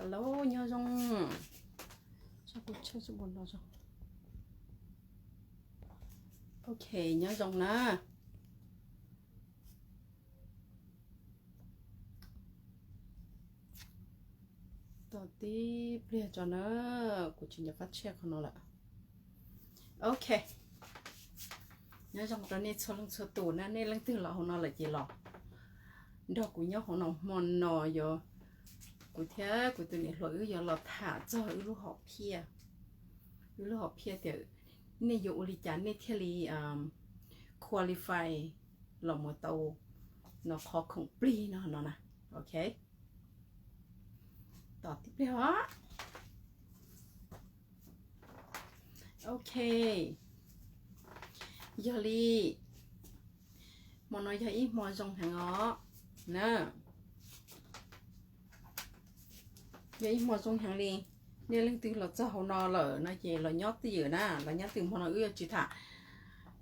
Hello, nyob zoo. Ok, nyob zoo na. Tos tib pliag tso na, kuv tsis nco qab tshiab qhov no lawm. Ok, nyob zoo rau nej txhua leej txhua tus na, nej leej twg los hauv no lawm ces los nrog kuv nyob hauv no hmo no, yog kuv thiab kuv tus niam hluas wb yuav los tham txog wb lub hom phiaj, wb lub hom phiaj tias nej yuav ua li cas nej thiaj li qualify los mus tau no qhov khoom plig no no na. Ok, tos tib pliag os. Ok, yog li hmo no yog ib hmo zoo heev os na. Yog ib hmo zoo heev li. Nej leej twg los txog hauv no lawm no ces los nyob twj ywm na, los nyob twj ywm, hmo no wb yuav tsis tham,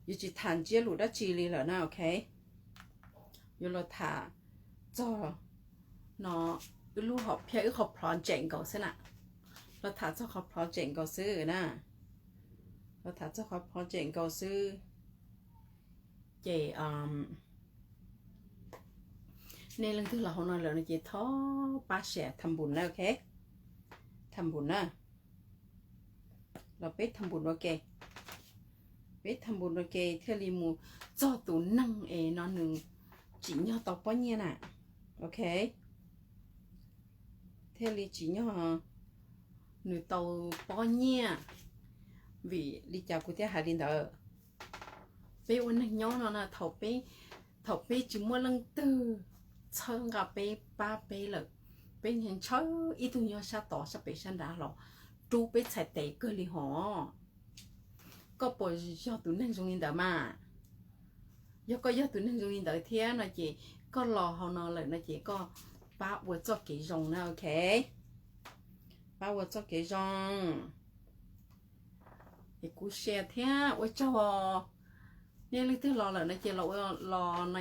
yuav tsis tham ntsiab lus dab tsi li lawm na. Ok, yuav los tham txog no wb lub hom phiaj, wb qhov project nkaus xwb na. Los tham txog qhov project nkaus xwb na. Los tham txog qhov project nkaus xwb. Ces nej leej twg los hauv no lawm no ces thov pab share tham npus na. Ok, tham npus na. Los peb tham npus ua ke, peb tham npus ua ke thiaj li mus txog tus neeg es no nws tsim nyog tau pob nyiaj na. Ok, thiaj li tsim nyog nws tau pob nyiaj. Vim li cas kuv thiaj hais li ntawd? Peb ua neeg nyob no na, thaum peb, thaum peb tsis muaj leej twg txhawb nqa peb pab peb lawm, peb niaj ntshaw ib tug nyob sab tod sab pem sab nrad los rub peb txhais tes kawg li hos. Koj puas yog tus neeg zoo li ntawd mas? Yog koj yog tus neeg zoo li ntawd thiab no ces koj los hauv no lawm no ces koj pab ua txoj kev zoo na. Ok, pab ua txoj kev zoo. Es kuv share thiab ua tsaug. Nej leej twg los lawm no ces los, los no,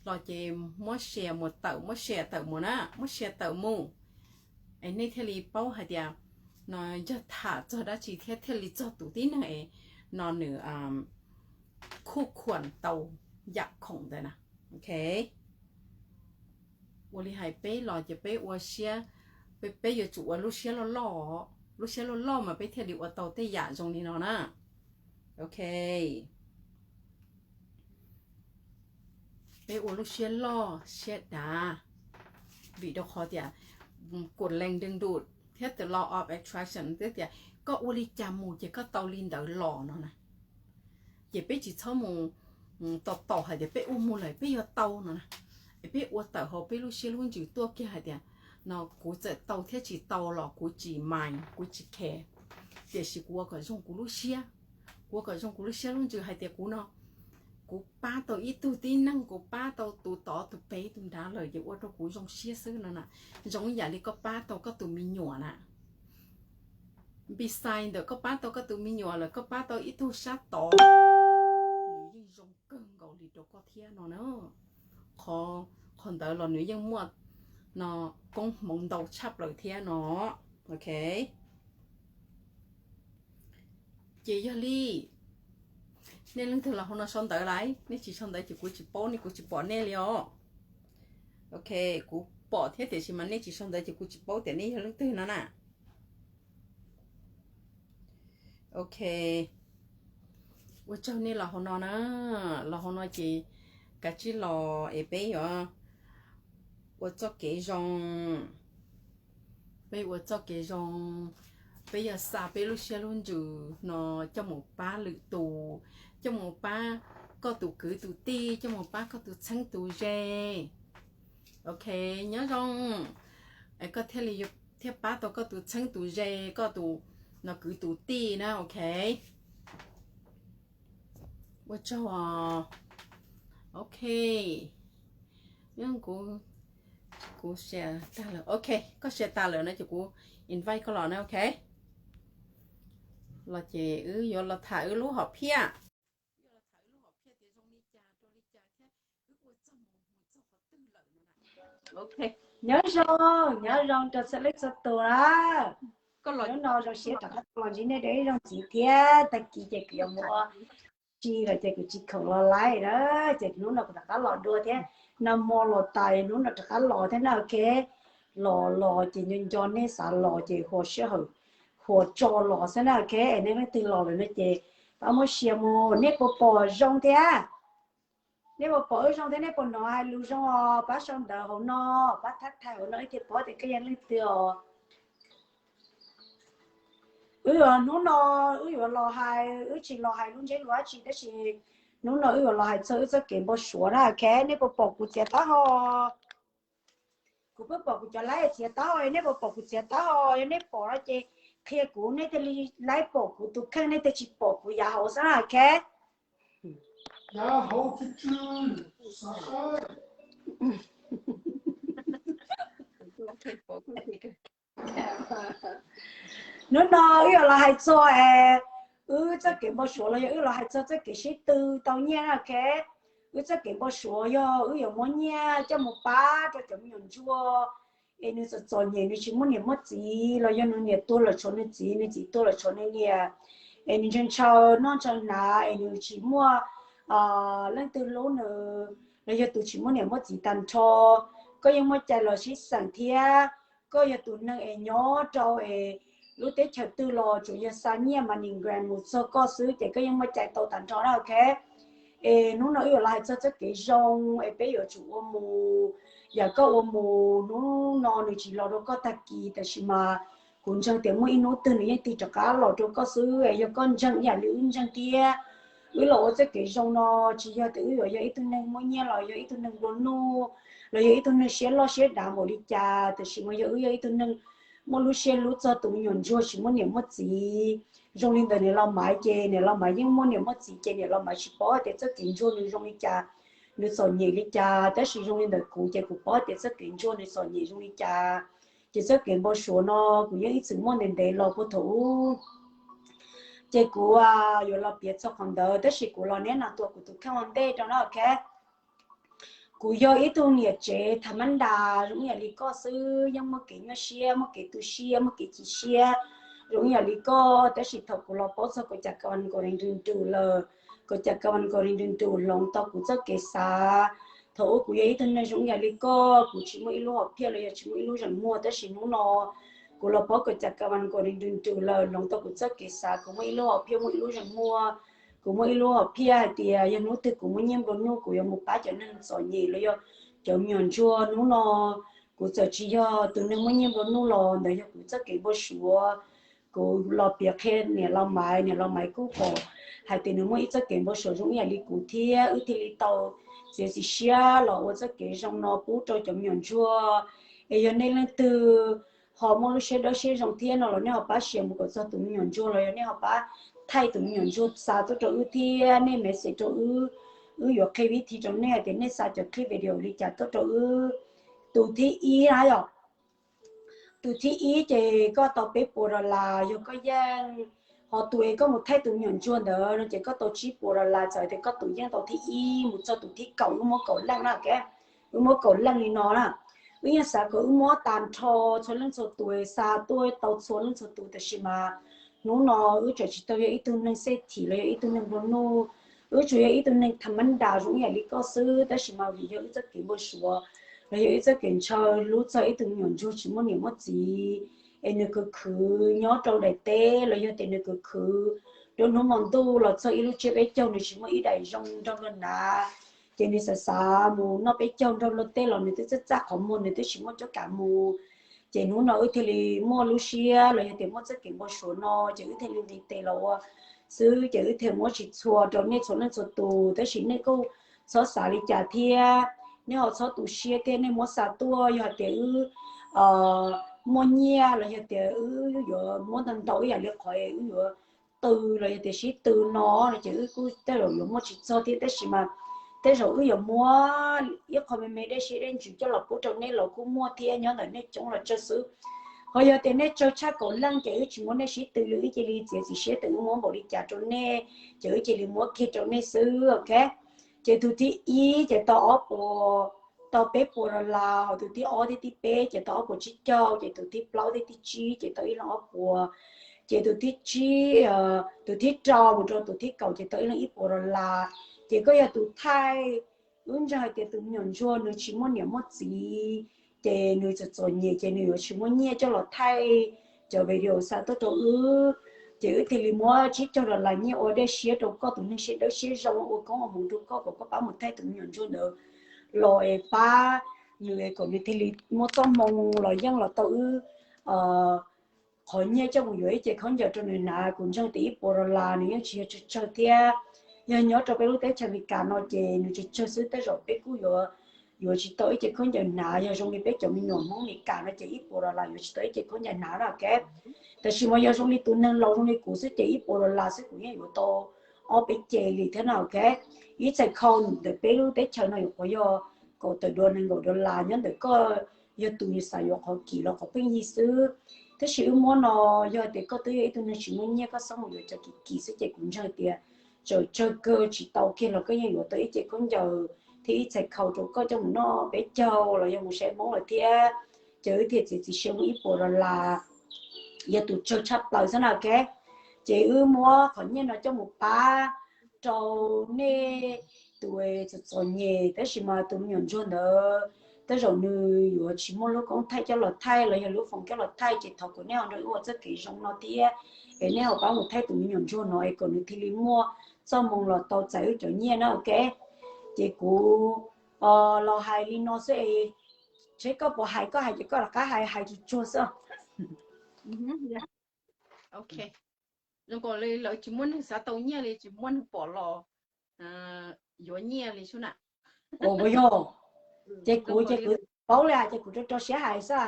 los ces muab share mus tawm, muab share tawm mus na, muab share tawm mus. Es nej thiaj li paub hais tias no yog tham txog dab tsi thiab thiaj li txog tus tib neeg es no nws khuj khuam tau yam khoom ntawd na. Ok, ua li hais peb los ces peb ua siab, peb yuav tsum ua lub siab loj loj, lub siab loj loj mas peb thiaj li ua tau tej yam zoo li no na. Ok, peb ua lub siab loj siab dav, vim rau qhov tias kuv lees dwj ntus thiab the law of attraction twb tias koj ua li cas mus ces koj tau li ntawd los no na. Ces peb tsis txhob mus tos tos hais tias peb ua mus lawm peb yuav tau no na. Es peb ua tawm hauv peb lub siab lub ntsws tuaj kiag hais tias no kuv txawm tau thiab tsis tau los kuv tsis mind, kuv tsis care, tiam sis kuv ua kom zoo kuv lub siab, kuv ua kom zoo kuv lub siab lub ntsws hais tias kuv no, kuv pab tau ib tug tib neeg, kuv pab tau tus tod tus pem tus nrad lawm ces ua rau kuv zoo siab xwb no na. Zoo ib yam li koj pab tau koj tus me nyuam na. Beside ntawm koj pab tau koj tus me nyuam lawm, koj pab tau ib tug sab tod, nws yeej zoo kawg nkaus li rau koj thiab no na. Qhov, qhov ntawd los nws yeej muaj no koob hmoov ntau tshaj plaws thiab no. Ok, ces yog li nej leej twg los hauv no sau ntawv lawm, nej tsis sau ntawv ces kuv tsis paub, nej, kuv tsis pom nej li os. Ok, kuv pom thiab tiam sis mas nej tsis sau ntawv ces kuv tsis paub tias nej yog leej twg no na. Ok, ua tsaug nej los hauv no na, los hauv no ces kav tsij los es peb yuav ua txoj kev zoo, peb ua txoj kev zoo, peb yuav xa peb lub siab lub ntsws no coj mus pab lwm tus, coj mus pab koj tus kwv tus tij, coj mus pab koj tus txheeb tus ze. Ok, nyob zoo, es koj thiaj li, thiaj pab tau koj tus txheeb tus ze, koj tus no kwv tus tij na. Ok, ua tsaug. Ok, kuv, kuv share tag lawm. Ok, koj share tag lawm no ces kuv invite koj los na. Ok, los ces wb yuav los tham wb lub hom phiaj, wb yuav los tham wb lub hom phiaj tias zoo li cas rau li cas thiab wb ua txog mus mus txog qhov twg lawm no na. Ok, Nyob zoo, nyob zoo rau txhua leej txhua tus na. Hnub no zoo siab rov qab los ntsib nej dua ib zaug ntxiv thiab. Tag kis ces kuv yuav mus ua si lawm ces kuv tsis khoom los laib na. Ces hnub no kuv rov qab los dua thiab. Nag hmo los tas, hnub no rov qab los thiab na, ok. Los los ces nco nco nej xav los ces huas sij hawm, huas tso los xwb na, ok. Nej leej twg los lawm no ces pab muab share mus. Nej puas pom zoo thiab? Nej puas pom wb zoo thiab? Nej puas hnov hais lus zoo os? Pab sau ntawv hauv no, pab thab thaiv hauv no ib thiaj paub tias koj yog leej twg os. Wb hnub no wb yuav los hais, wb tsis los hais lub ntsiab lus dab tsi, tab sis hnub no wb yuav los hais txog wb txoj kev npau suav na, ok. Nej puas pom kuv txiav taub hau? Kuv pheej pom kuv cov laib txiav taub hau, nej puas pom kuv txiav taub hau? Yog nej pom no ces qhia kuv, nej thiaj li laib pom kuv tus kheej, nej thiaj tsis pom kuv yav hauv xwb na, ok. Hnub no wb yuav los hais txog wb txoj kev npau suav los yog wb los hais txog txoj kev sib tw tau nyiaj na, ok. Wb txoj kev npau suav yog wb yuav muab nyiaj coj mus pab rau cov me nyuam ntsuag es nws txom txom nyem, nws tsis muaj niam muaj txiv, los yog nws niam tuag los tshuav nws txiv, nws txiv tuag los tshuav nws niam, es nws ntshaw ntshaw noj ntshaw hnav es nws tsis muaj leej twg hlub nws, los yog tus tsis muaj niam muaj txiv tag nrho. Koj yeej muaj cai los sib xeem thiab. Koj yog tus neeg es nyob rau es lub teb chaws twg los tsuas yog xa nyiaj MoneyGram mus txog koj xwb ces koj yeej muaj cai tau tag nrho na, ok. Es hnub no wb yuav los hais txog txoj kev zoo es peb yuav tsum ua mus. Yam koj ua mus hnub no nws tsis los rau koj tag kis, tab sis mas kuv ntseeg tias muaj ib hnub twg nws yeej tig rov qab los rau koj xwb es yog koj ntseeg ib yam li wb ntseeg thiab. Wb los ua txoj kev zoo no tsis yog tias wb yuav yog ib tug neeg muaj nyiaj los yog ib tug neeg nplua nuj los yog ib tug neeg siab loj siab dav npaum li cas, tab sis mas yog wb yog ib tug neeg muaj lub siab hlub txog tus me nyuam ntsuag tsis muaj niam muaj txiv. Zoo li ntawm niam laus Maiv ces niam laus Maiv yeej muaj niam muaj txiv ces niam laus Maiv tsis paub hais tias txoj kev ntsuag nws zoo li cas, nws txom nyem li cas, tab sis zoo li ntawm kuv ces kuv paub hais tias txoj kev ntsuag nws txom nyem zoo li cas. Ces txoj kev npau suav no kuv yeej ib txwm muaj ntev ntev los puag thaum ub. Ces kuv yuav los piav txog qhov ntawd, tab sis kuv los neb no tuaj kuv tus kheej ua ntej rau na, ok. Kuv yog ib tug niam tsev tha mab nras zoo ib yam li koj xwb, yeej muaj kev nyuaj siab, muaj kev tu siab, muaj kev chim siab zoo ib yam li koj, tab sis thaum kuv los paub txog kaum cas ka van kaum rees nrws nrws lawm, kaum cas ka van kaum rees nrws nrws hloov tau kuv txoj kev xav. Thaum ub kuv yog ib tug neeg zoo ib yam li koj, kuv tsis muaj ib lub hom phiaj los yog tsis muaj ib lub zeem muag, tab sis hnub no kuv los paub kaum cas ka van kaum rees nrws nrws lawm hloov tau kuv txoj kev xav, kuv muaj ib lub hom phiaj, muaj ib lub zeem muag. Kuv muaj ib lub hom phiaj hais tias yog hnub twg kuv muaj nyiaj nplua nuj kuv yuav mus pab cov neeg txom nyem los yog cov me nyuam ntsuag. Hnub no kuv txawm tsis yog tus neeg muaj nyiaj nplua nuj los ntawd yog kuv txoj kev npau suav. Kuv los piav qhia niam laus Maiv, niam laus Maiv kuj pom hais tias nws muaj ib txoj kev npau suav zoo ib yam li kuv thiab, wb thiaj li tau txiav txim siab los ua txoj kev zoo no pub rau cov me nyuam ntsuag. Es yog nej leej twg ho muaj lub siab dawb siab zoo thiab no los nej ho pab share mus kom txog tus me nyuam ntsuag los yog nej ho pab thaij tus me nyuam ntsuag xa tuaj rau wb thiab nej message rau wb, wb yuav qhia vib thi rau nej hais tias nej xa cov clip video li cas tuaj rau wb. Tus thib ib na yom, tus thib ib ces koj tau peb puas dollar yog koj yeej, ho tus es koj mus thaij tus me nyuam ntsuag ntawd no ces koj tau tsib puas dollar, txawm tias koj tus yeej tau thib ib mus txog tus thib kaum, wb muab kaum leej na, wb muab kaum leej li no na. Wb yeej xav kom wb muab tag nrho txhua leej txhua tus xa tuaj tau txhua leej txhua tus, tab sis mas hnub no wb tseem tsis tau yog ib tug neeg xej thim los yog ib tug neeg nplua nuj, wb tsuas yog ib tug neeg tha mab nras zoo ib yam li koj xwb, tab sis mas vim yog wb txoj kev npau suav los yog wb txoj kev ntshaw hlub txog ib tug me nyuam ntsuag tsis muaj niam muaj txiv, es nws khwv khwv nyob rau daim teb los yog tias nws khwv khwv rau hnub hmo ntuj los txog ib lub tsiab peb caug nws tsis muaj ib daim zoo nrog luag hnav, ces nws xav xav mus noj peb caug nrog luag tej los nws twb txaj txaj qhov muag, nws twb tsis muaj cuab kav mus. Ces hnub no wb thiaj li muaj lub siab los yog tias muaj txoj kev npau suav no ces wb thiaj li nqis tes los ua xwb, ces wb thiaj muab tsis txhua rau nej txhua leej txhua tus, tab sis nej kuj txhob xav li cas thiab, nej ho txhob tu siab thiab, nej muab xa tuaj. Yog hais tias wb muaj nyiaj los yog tias wb yuav muab ntau ntau ib yam li qhov wb yuav tw los yog tias sib tw no no ces wb kuj tej zaum yuav muaj tsis txog thiab, tab sis mas tej zaum wb yuav muab ib qho me me dej siab dej ntsws coj los pub rau nej los kuj muaj thiab, nyob ntawm nej coob los tsawg xwb. Ho yog tias nej tsawg tshaj kaum leej ces wb tsis muab nej sib tw li, wb cia li txiav txim siab tias wb muab npaum li cas rau nej ces wb cia li muab kiag rau nej xwb, ok. Ces tus thib ib ces tau ob puas tau peb puas dollar, tus thib ob thiab thib peb ces tau ob puas tsib caug, ces tus thib plaub thiab thib tsib ces tau ib leeg ob puas, ces tus thib tsib, tus thib rau mus rau tus thib kaum ces tau ib leeg ib puas dollar. Ces koj yog tus thaij, wb ntseeg hais tias tus me nyuam ntsuag nws tsis muaj niam muaj txiv, ces nws txom txom nyem ces nws yuav tsis muaj nyiaj coj los thaij cov video xa tuaj rau wb. Ces wb thiaj li muab tsib caug dollar nyiaj ua dej siab rau koj tus neeg siab dawb siab zoo, ua koob ua hmoov rau koj kom koj pab mus thaij tus me nyuam ntsuag ntawd los es pab nws kom nws thiaj li muaj txoj hmoo los yeej los tau wb qhov nyiaj coj mus yuav ib ce khaub ncaws rau nws hnav. Kuv ntseeg tias ib puas dollar nws yeej tsis yog tsawg tsawg thiab. Yog nyob rau peb lub teb chaws Amelikas no ces nws tsawg tsawg xwb, tej zaum peb kuj yuav yuav tsis tau ib ce khaub ncaws hnav. Yog zoo li peb cov me nyuam Hmoob Amelikas no ces ib puas dollar yuav tsis tau ib ce khaub ncaws hnav na, ok. Tab sis mas yog zoo li tus neeg laus zoo li kuv xwb ces ib puas dollar xwb kuv yeej yuav tau ob peb ce li thiab na, ok. Ib txhais khau ntawm peb lub teb chaws no yuav qhuav yog kaum tawm dollar, nees nkaum dollar nyob ntawm koj yog tus xav yuav qhov kim los qhov pheej yig xwb. Tab sis wb muab no, yog tias koj twb yog ib tug neeg tsis muaj nyiaj koj xav mus yuav cov kim kim xwb ces kuv ntseeg tias txawm tsawg kawg tsis tau kiag los koj yeej yuav tau ib ce khaub ncaws thiab ib txhais khau rau koj coj mus noj peb caug los yog mus saib Hmoob lawm thiab. Ces wb thiaj txiav txim siab muab ib puas dollar, yog tus tsawg tshaj plaws xwb na, ok. Ces wb muab qhov nyiaj no coj mus pab rau nej tus txom txom nyem, tab sis mas tus me nyuam ntsuag ntawd tej zaum nws yuav tsis muaj lub koob thaij coj los thaij los yog lub foos coj los thaij, ces thov kom nej ho nrog wb ua txoj kev zoo no thiab, es nej ho pab mus thaij tus me nyuam ntsuag no es kom nws thiaj li muaj txoj hmoo los tau txais wb cov nyiaj na, ok. Ces kuv los hais li no xwb es, seb koj puas hais, koj hais ces koj rov qab hais, hais tsuag tsuag xwb. Ok, zoo nkaus li lawv tsis muaj neeg xav tau nyiaj li, tsis muaj neeg pom los yuav nyiaj li sub na. Ua yog, ces kuv ces kuv paub li ces kuv rau rau siab hais xwb.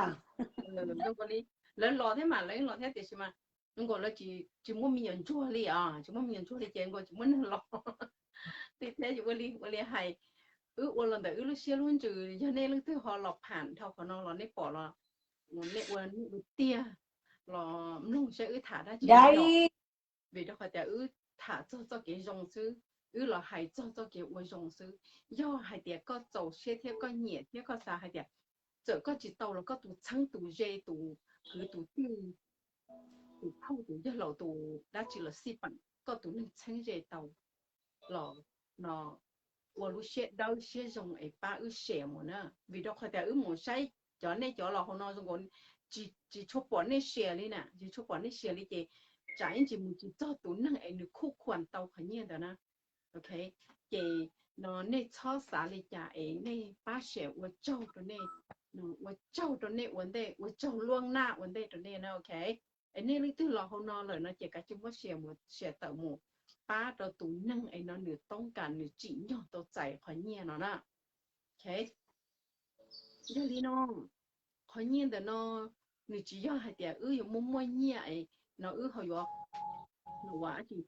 Zoo nkaus li lawv los thiab mas lawv los thiab tiam sis mas zoo nkaus lawv tsis muaj me nyuam ntsuag li os, tsis muaj me nyuam ntsuag li ces nkaus tsis muaj neeg los. Tiag thiab ua li, ua li hais, wb ua los ntawm wb lub siab lub ntsws, yog nej leej twg ho los pham dhau qhov no los nej pom los nej ua, nej ua tiag los mloog saib wb tham dab tsi. Vim rau qhov tias wb tham txog txoj kev zoo xwb, wb los hais txog txoj kev ua zoo xwb. Yog hais tias koj txaus siab thiab koj nyiam thiab koj xav hais tias txawm koj tsis tau los koj tus txheeb tus ze tus kwv tus tij, tus phauj tus yawg laus tus dab tsi los xij peem, koj tus neeg txheeb ze tau los no ua lub siab dawb siab zoo es pab wb share mus na. Vim rau qhov tias wb mus saib cov nej cov los hauv no zoo nkaus tsis tshua pom nej share li na, tsis tshua pom nej share li ces tsam ib ntsis mus tsis txog tus neeg es nws khuj khuam tau qhov nyiaj ntawd na. Ok, ces no nej txhob xav li cas es nej pab share ua tsaug rau nej, ua tsaug rau nej ua ntej, ua tsaug luaj naj ua ntej rau nej na, ok. Es nej leej twg los hauv no lawm no ces kav tsij muab share mus, share tawm mus pab rau tus neeg es no nws toob kas nws tsim nyog tau txais qhov nyiaj no na. Ok, yog li no, qhov nyiaj ntawm no nws tsis yog hais tias wb yuav muaj muaj nyiaj es no wb ho yuav, no ua dab tsi,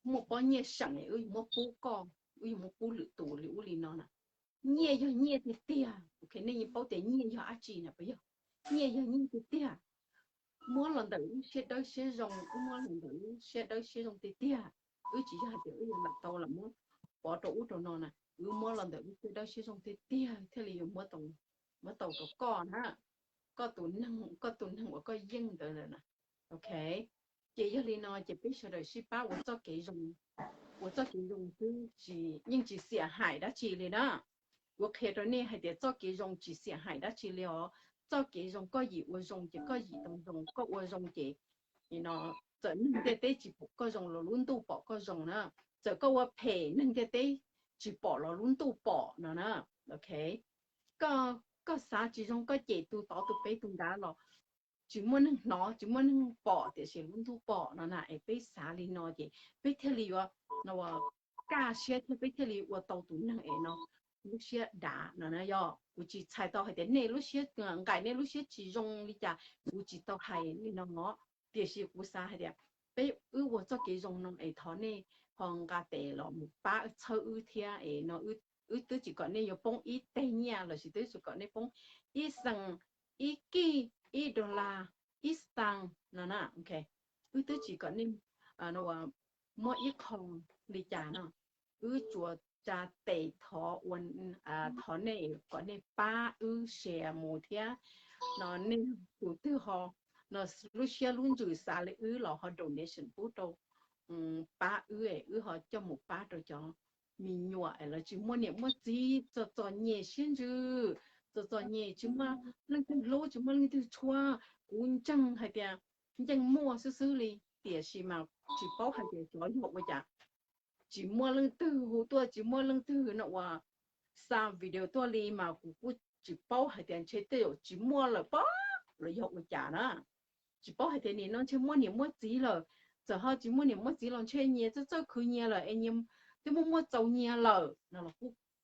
muaj pob nyiaj seem es wb yuav muab pub koj, wb yuav muab pub lwm tus li ub li no na. Nyiaj yog nyiaj tiag tiag, ok, nej yeej paub tias nyiaj yog dab tsi na, puas yog? Nyiaj yog nyiaj tiag tiag. Muab los ntawm wb siab dawb siab zoo, wb muab los ntawm wb siab dawb siab zoo tiag tiag. Wb tsis yog hais tias wb yuav mam tau los muab pov rau ub rau no na, wb muab los ntawm wb siab dawb siab zoo tiag tiag thiaj li yuav muab tau, muab tau rau koj na, koj tus neeg, koj tus neeg uas koj yeej ntawd na. Ok, ces yog li no ces peb sawv daws sib pab ua txoj kev zoo, ua txoj kev zoo xwb, yeej tsis xiam hais dab tsi li na. Kuv qhia rau nej hais tias txoj kev zoo tsis xiam hais dab tsi li os. Txoj kev zoo koj yim ua zoo ces koj yim tau zoo, koj ua zoo ces no txawm neeg ntiaj teb tsis pom koj zoo los lub ntuj pom koj zoo na. Txawm koj ua phem neeg ntiaj teb tsis pom los lub ntuj pom no na. Ok, koj, koj xav tsis zoo koj cem tus tod tus pem tus nrad los tsis muaj neeg hnov tsis muaj neeg pom tiam sis lub ntuj pom no na. Es peb xav li no ces peb thiaj li yuav no kaj siab thiab peb thiaj li ua tau tus neeg es no lub siab dav no na. Yog kuv tsis txhais tau hais tias nej lub siab nqaim nej lub siab tsis zoo li cas, kuv tsis tau hais li no os. Tiam sis kuv xav hais tias peb wb ua txoj kev zoo no es thov nej ho nqa tes los mus pab txhawb wb thiab es no wb twb tsis kom nej yuav poob ib teg nyiaj lossis twb tsis kom nej poob ib xees, ib kij, ib dollar, ib stang no na. Ok, wb twb tsis kom nej muab ib qho li cas no, wb tsuas tsa tes thov ua, thov nej kom nej pab wb share mus thiab no, nej tus twg ho no lub siab lub ntsws xav li wb los ho donation pub rau, pab wb, wb ho coj mus pab rau cov me nyuam lawv tsis muaj niam muaj txiv, txom txom nyem siab ntsws, txom txom nyem tsis muaj leej twg hlub tsis muaj leej twg tshua. Kuv ntseeg hais tias yeej muaj xwb xwb li, tiam sis mas tsis paub hais tias xyov yog ua cas tsis muaj leej twg hu tuaj, tsis muaj leej twg no uas xa video tuaj li mas kuv kuj tsis paub hais tias ntshe tej zaum tsis muaj lawm pob los yog ua cas na. Tsis paub hais tias nim no ntshe muaj niam muaj txiv lawm, txawm ho tsis muaj niam muaj txiv los ntshe nyias txawj txawj khwv nyias lawm es nyias twb muaj muaj txaus nyias lawm no los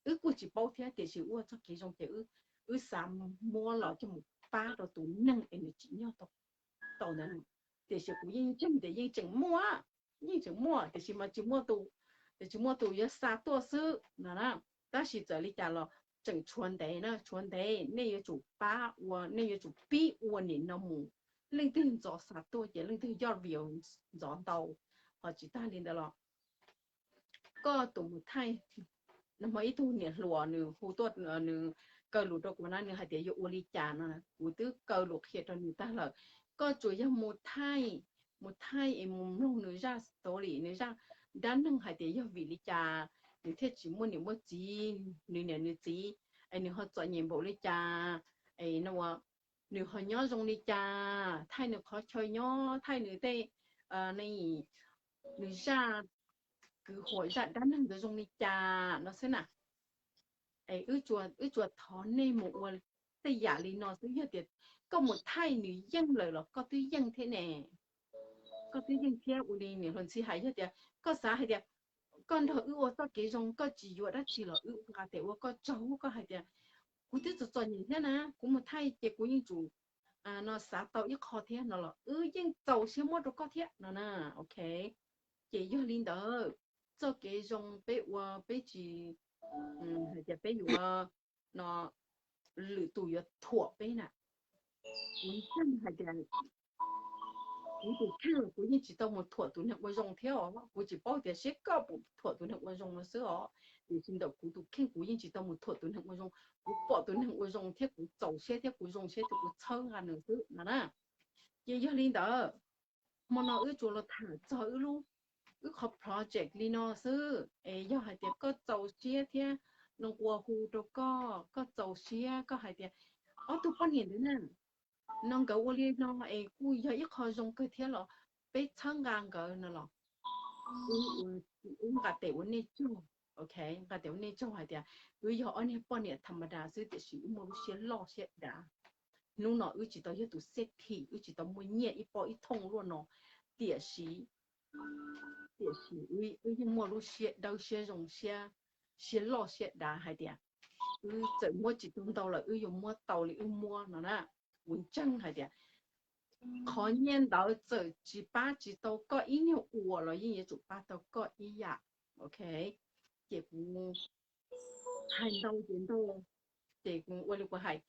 wb kuj tsis paub thiab, tiam sis ua txoj kev zoo ces wb xav muab los coj mus pab rau tus neeg es nws tsim nyog tau ntawd. Tiam sis kuv yeej ntseeg tias yeej tseem muaj, yeej tseem muaj, tiam sis mas tsis muaj tus, tsis muaj tus yuav xa tuaj xwb no na. Tab sis txawm li cas los tseem tshuav ntev na, tshuav ntev nej yuav tsum pab ua, nej yuav tsum pib ua nim no mus. Leej twg ntxov xa tuaj ces leej twg yoj view ntxov ntau. Ho tsis tag li ntawd los koj tus mus thaij, nag hmo ib tug niam hluas nws hu tuaj, nws kaw lus rau kuv na, nws hais tias yuav ua li cas no, kuv twb kaw lus qhia rau nws tag lawm. Koj tsuas yog mus thaij, mus thaij es mus mloog nws zaj story, nws zaj dab neeg hais tias yog vim li cas nws thiaj tsis muaj niam muaj txiv, nws niam nws txiv es nws ho txom nyem npaum li cas, es no nws ho nyob zoo li cas, thaij nws qhov chaw nyob, thaij nws tej, nws zaj kwv huam zaj dab neeg ntawd zoo li cas no xwb na. Wb tsuas thov nej mus ua tej yam li no xwb, yog tias koj mus thaij nws yeej lawm los koj twb yeej thiab ne. Koj twb yeej thiab. Ua li niam hluas ntxhi hais, yog tias koj xav hais tias koj nrog wb ua txoj kev zoo, koj tsis yuav dab tsi los wb nqa tes ua koj tsaug, koj hais tias kuv twb txom txom nyem thiab na, kuv mus thaij ces kuv yeej tsum no xav tau ib qho thiab no los wb yeej txaus siab muab rau koj thiab no na. Ok, ces yog li ntawd, txoj kev zoo peb ua peb tsis hais tias peb yuav no lwm tus yuav thuam peb na. Kuv ntseeg hais tias kuv tus kheej los kuv yeej tsis tau mus thuam tus neeg ua zoo thiab os, kuv tsis paub tias seb koj puas thuam tus neeg ua zoo no xwb os. Tiam sis ntawm kuv tus kheej kuv yeej tsis tau mus thuam tus neeg ua zoo, kuv pom tus neeg ua zoo thiab kuv txaus siab thiab kuv zoo siab thiab kuv txhawb nqa nws xwb no na. Ces yog li ntawd, hmo no wb tsuas los tham txog wb lub, wb qhov project li no xwb es yog hais tias koj txaus siab thiab no nqua hu rau koj, koj txaus siab koj hais tias ob tug poj niam ntawd na, no nkawd ua li no es kuj yog ib qho zoo kawg thiab los peb txhawb nqa nkawd no los wb nqa tes ua nej tsaug, ok, nqa tes ua nej tsaug hais tias wb yog ob niag poj niam tham ma das xwb tiam sis wb muaj lub siab loj siab dav. Hnub no wb tsis tau yog tus xeb thim, wb tsis tau muaj nyiaj ib pob ib thooj luaj no, tiam sis, tiam sis wb yeej muaj lub siab dawb siab zoo, siab loj siab dav hais tias wb txawm muab tsis tau ntau los wb yuav muab tau li wb muab no na. Kuv ntseeg hais tias qhov nyiaj ntawd txawm tsis pab tsis tau koj ib nyuag uas los yeej yuav tsum pab tau koj ib yam, ok. Ces kuv hais ntau ces ntau, ces kuv ua li kuv hais,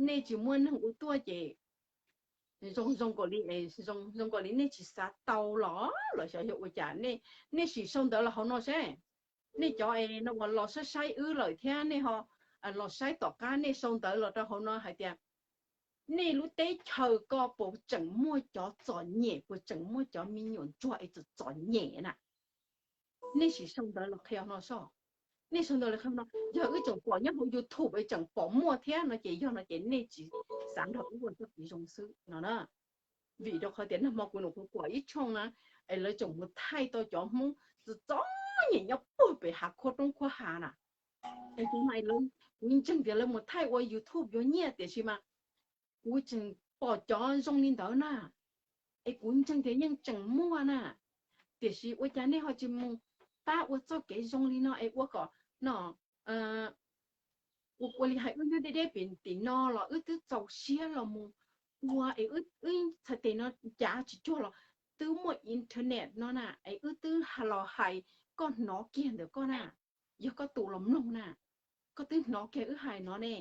nej tsis muaj neeg ua tuaj ces zoo zoo nkaus li, zoo zoo nkaus li nej tsis xav tau los los xyov yog ua cas. Nej sim sau ntawv los hauv no seb, nej cov es no uas los saib saib wb lawm thiab nej ho los saib tom qab, nej sau ntawv los rau hauv no hais tias nej lub teb chaws ko puas tseem muaj cov txom nyem, puas tseem muaj cov me nyuam ntsuag es txom txom nyem na. Nej sim sau ntawv los qhia no soj. Nej sau ntawv los qhia no, yog wb tseem pom nyob hauv YouTube es tseem pom muaj thiab no ces yog no ces nej tsis xav nrog wb ua txoj kev zoo xwb no na. Vim rau qhov tias nag hmo kuv nus kuv kuam ib tshooj na, es lawv tseem mus thaij tau cov Hmoob txom txom nyem nyob puag pem hav khuab roob khuab hav na. Es kuv ntseeg tias lawv mus thaij ua YouTube yuav nyiaj tiam sis mas kuv tseem pom cov zoo li ntawd na, es kuv ntseeg tias yeej tseem muaj na. Tiam sis ua cas nej ho tsis mus pab ua txoj kev zoo li no es ua kom no, ua ua li hais wb nyob deb deb pem tim no los wb twb txaus siab los mus ua es wb txhais tes no cav tsis cuag los twb muaj internet no na, es wb twb los hais, koj hnov kiag ntawm koj na, yog koj tus los mloog na, koj twb hnov kiag wb hais no ne.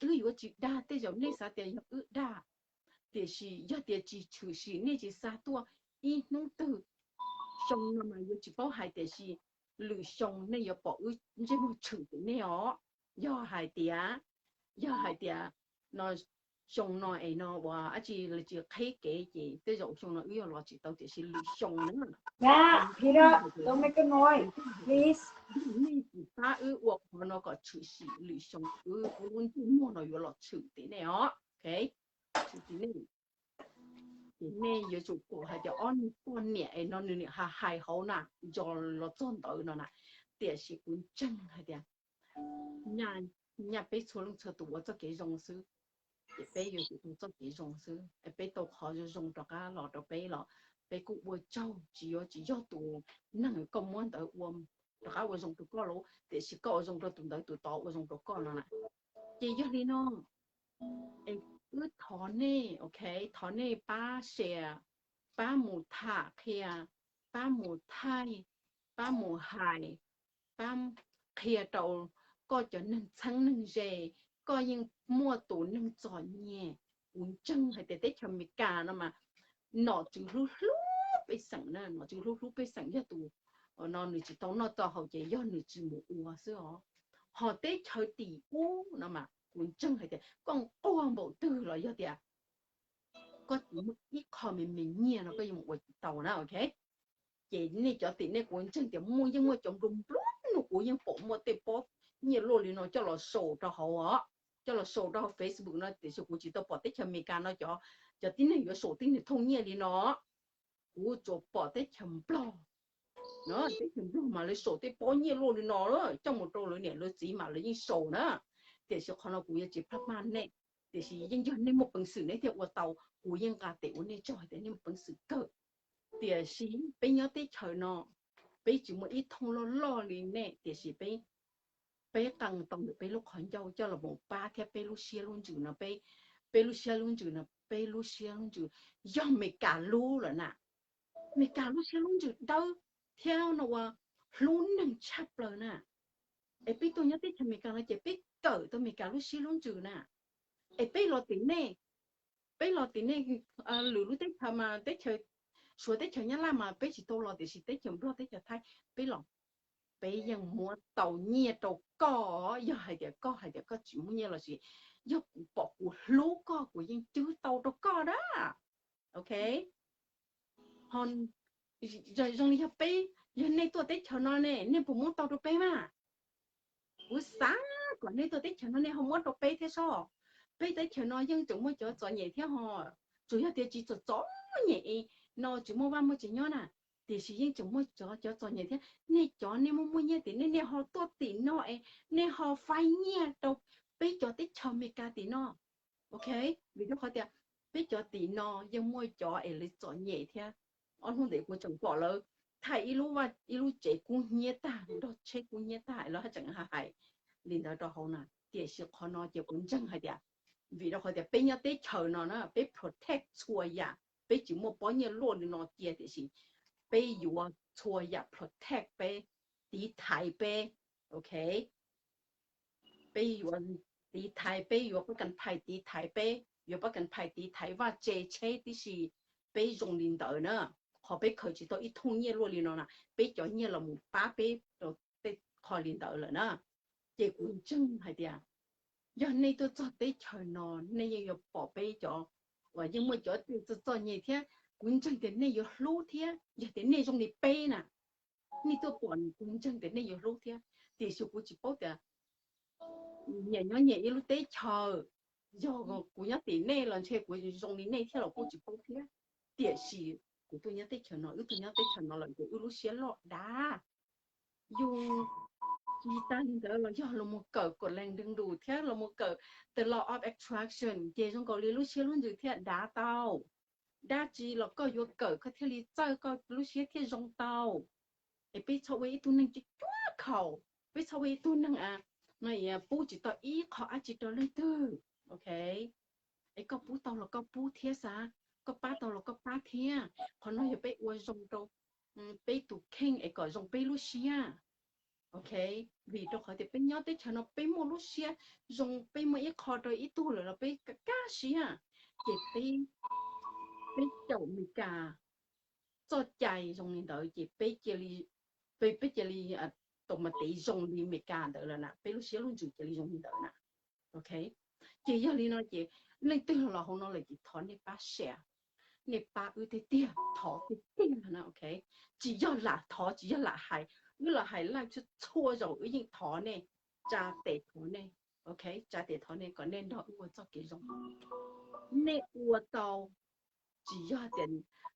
Wb yuav tsis dag, tej zaum nej xav tias yog wb dag, tiam sis yog tias tsis tshwm sim nej tsis xa tuaj ib hnub twg, xyoo no mas yuav tsis paub hais tiam sis lwm xyoo nej yuav pom wb ntsej muag tshwm tim nej os. Yog hais tias, yog hais tias no xyoo no es no ua dab tsi los tsis qhib kev ces tej zaum xyoo no wb yuav los tsis tau tiam sis lwm xyoo na, nej tsis pab wb ua qhov no kom tshwm sim lwm xyoo wb lub ntsej muag no yuav los tshwm tim nej os. Tshwm tim nej, ces nej yuav tsum pom hais tias ob niag poj niam es no nws niam hais hais hauv na, nco los txog ntawd no na, tiam sis kuv ntseeg hais tias nyaj peb txhua leej txhua tus ua txoj kev zoo xwb, ces peb yuav tsum ua txoj kev zoo xwb es peb tau qhov zoo zoo rov qab los rau peb los peb kuj ua tsaug, tsis yuav tsis yog tus neeg koj muab ntawd ua rov qab ua zoo rau koj lauj, tiam sis koj ua zoo rau tus ntawd tus tod ua zoo rau koj no na. Ces yog li no es wb thov nej, ok, thov nej pab share, pab mus tham qhia, pab mus thaij, pab mus hais, pab qhia rau koj cov neeg txheeb neeg ze, koj yeej muaj tus neeg txom nyem. Kuv ntseeg hais tias teb chaws Amelikas no mas nom tswv hlub hlub pej xeem na, nom tswv hlub hlub pej xeem yog tus no nws tsis tau noj tau haus ces yog nws tsis mus ua xwb os. Ho teb chaws tim ub no mas kuv ntseeg hais tias koj nquag npaum twg los yog tias koj tsis muaj ib qho me me nyiaj no koj yeej mus ua tsis tau na, ok. Ces nej cov tim nej kuv ntseeg tias muaj yeej muaj cov nplua nplua no kuv yeej pom muaj tej pob nyiaj luaj li no coj los show rau hauv os, coj los show rau hauv Facebook no tiam sis kuv tsis tau pom teb chaws Amelikas no cov, cov tib neeg yuav show tib neeg thooj nyiaj li no. Kuv tsuas pom teb chaws Nplog, teb chaws Nplog mas lawv show tej pob nyiaj luaj li no coj mus rau lawv niam lawv txiv mas lawv yeej show na. Tiam sis qhov no kuv yuav tsis plaj maj nej, tiam sis yeej yog nej muaj peev xwm nej thiaj ua tau, kuv yeej nqa tes ua nej tsaug hais tias nej muaj peev xwm kawg. Tiam sis peb nyob teb chaws no, peb tsis muaj ib thooj loj loj li nej tiam sis peb, peb qee tau ntawm peb lub qhov ncauj coj los mus pab thiab peb lub siab lub ntsws no, peb, peb lub siab lub ntsws no, peb lub siab lub ntsws yog Amelikas lub lawm na. Amelikas lub siab lub ntsws dawb thiab no ua hlub neeg tshaj plaws na. Es peb tuaj nyob teb chaws Amelikas no ces peb kawm tau Amelikas lub siab lub ntsws na. Es peb los tim nej, peb los tim nej, lwm lub teb chaws mas teb chaws, Suav teb chaws Nyab Laj mas peb tsis tau los tiam sis teb chaws Nplog teb chaws Thaib peb los, peb yeej muab tau nyiaj rau koj. Yog hais tias koj hais tias koj tsis muaj nyiaj los sis yog kuv pom kuv hlub koj kuv yeej cwb tau rau koj na. Ok, ho zoo li yog peb, yog nej tuaj teb chaws no ne nej puas muab tau rau peb mas? Kuv xav kom nej tuaj teb chaws no nej ho muab rau peb thiab sob. Peb teb chaws no yeej tseem muaj cov txom nyem thiab ho, tsuas yog tias tsis txom txom nyem no tsis muaj vaj muaj tsev nyob na, tiam sis yeej tseem muaj cov, cov txom nyem thiab. Nej cov nej muaj muaj nyiaj tim nej, nej ho tuaj tim no es nej ho faib nyiaj rau peb cov teb chaws Amelikas tim no. Ok, vim rau qhov tias peb cov tim no yeej muaj cov es lawv txom nyem thiab. Ob hnub ntawd kuv tseem pom lawv thaij ib lub, ib lub tsev kub hnyiab tag, nrog tsheb kub hnyiab tag lawv haj tseem hais li ntawd rau hauv na. Tiam sis qhov no ces kuv ntseeg hais tias, vim rau qhov tias peb nyob teb chaws no na peb protect txhua yam, peb tsis muaj pob nyiaj luaj li no cia tiam sis peb yuav txhua yam protect peb, tiv thaiv peb. Ok, peb yuav tiv thaiv, peb yuav pab kas phais tiv thaiv peb, yuav pab kas phais tiv thaiv vaj tse tsheb tib si. Peb zoo li ntawd na, qhov peb khaws tsis tau ib thooj nyiaj luaj li no na, peb cov nyiaj los mus pab peb rau tej qho li ntawd lawm na. Ces kuv ntseeg hais tias yog nej tuaj txog teb chaws no nej yeej yuav pom peb cov uas yeej muaj cov txom txom nyem thiab kuv ntseeg tias nej yuav hlub thiab yog tias nej zoo li peb na. Nej tuaj pom kuv ntseeg tias nej yuav hlub thiab, tiam sis kuv tsis paub tias nyias nyob nyias ib lub teb chaws, yog kuv nyob tim nej los ntshe kuv zoo li nej thiab los kuj tsis paub thiab. Tiam sis kuv tuaj nyob teb chaws no, wb tuaj nyob teb chaws no lawm ces wb lub siab loj dav. Yus tsis tas li ntawd los yog los mus kawm kom lees nree lus thiab los mus kawm the law of attraction ces zoo nkaus li lub siab lub ntsws thiaj dav tau. Dab tsi los koj yuav kawm koj thiaj li txawj koj lub siab thiaj zoo tau. Es peb txhob ua ib tug neeg cuab cuab khaus, peb txhob ua ib tug neeg no pub tsis tau ib qho dab tsi rau leej twg. Ok, es koj pub tau los koj pub thiab xav, koj pab tau los koj pab thiab. Qhov no yog peb ua zoo rau peb tus kheej es kom zoo peb lub siab. Ok, vim rau qhov tias peb nyob teb chaws no peb muaj lub siab zoo, peb muaj ib qho rau ib tug lawm los peb kaj siab. Ces peb, peb caum Meskas txoj cai zoo li ntawd ces peb cia li peb, peb cia li tau mas tev zoo li Meskas ntawd lawm na, peb lub siab lub ntsws cia li zoo li ntawd na. Ok, ces yog li no ces leej twg los hauv no lawm ces thov nej pab share, nej pab wb tiag tiag, thov tiag tiag na. Ok, tsis yog lam thov, tsis yog lam hais, wb los hais live txhua txhua zaus wb yeej thov nej, tsa tes thov nej. Ok, tsa tes thov nej kom nej nrog wb ua txoj kev zoo. Nej ua tau, tsis yog tias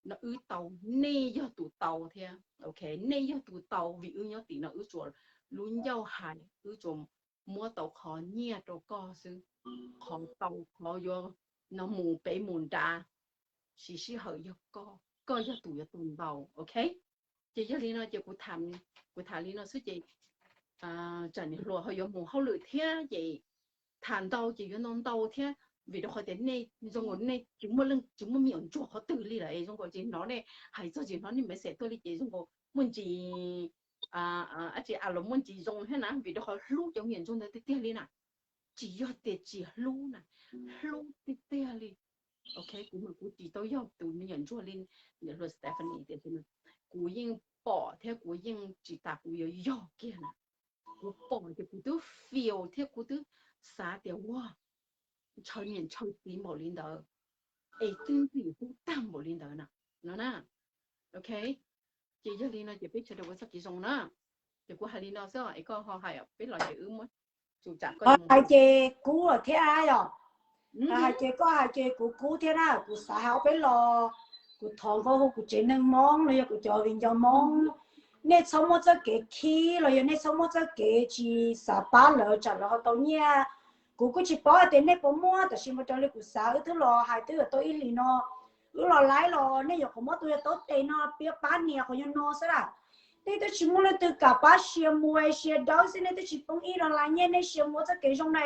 no wb tau, nej yog tus tau thiab. Ok, nej yog tus tau vim wb nyob tim no wb tsuas lub ncauj hais, wb tsuas muab tau qhov nyiaj rau koj xwb. Qhov tau qhov yuav no mus pem mus nrad, siv sij hawm yog koj, koj yog tus yuav tau ntau. Ok, ces yog li no ces kuv tham, kuv tham li no xwb ces tsam niam hluas ho yuav mus hauj lwm thiab ces tham ntau ces yuav ntau ntau thiab, vim rau qhov tias nej zoo nkaus nej tsis muaj leej, tsis muaj me nyuam ntsuag qhov twg li lawm, zoo nkaus tsis hnov nej hais txog, tsis hnov nej message tuaj li ces zoo nkaus muaj ntsis dab tsi los muaj ntsis zoo thiab na, vim rau qhov hlub cov me nyuam ntsuag ntawd tiag tiag li na. Tsis yog tias tsis hlub na, hlub tiag tiag li. Ok, kuv mas kuv tsis tau yog tus me nyuam ntsuag li niam hluas Stephanie tias, kuv yeej pom thiab kuv yeej tsis tas kuv yuav yog kiag na. Kuv pom ces kuv twb feel thiab kuv twb xav tias ua ntshaw niam ntshaw txiv npaum li ntawd, es twb ntxim hlub tag npaum li ntawd na, no na. Ok, ces yog li no ces peb sawv daws ua txoj kev zoo na. Ces kuv hais li no xwb es koj ho hais peb los ces wb muab, tus tsam koj yuav mus hais ces kub lawm thiab yom. Hais ces koj hais ces kuv kub thiab na, kuv xav hais ob peb los, kuv thov nkaus hu kuv tsev neeg Hmoob los yog kuv cov viv ncaus Hmoob, nej txhob muab txoj kev khib los yog nej txhob muab txoj kev tsis xav pab lawv tsam lawv ho tau nyiaj. Kuv kuj tsis paub hais tias nej puas muaj, tab sis mas raws li kuv xav wb twb los hais twb yuav tau ib hlis no, wb los laib los nej yuav qhov muab tus yog taub tes no piav pab niam qhov yog no xwb lawm. Nej twb tsis muaj leej twg kam pab sia muas sia dawb xwb, nej twb tsis poob ib dollar nyiaj, nej sia muas txoj kev zoo na.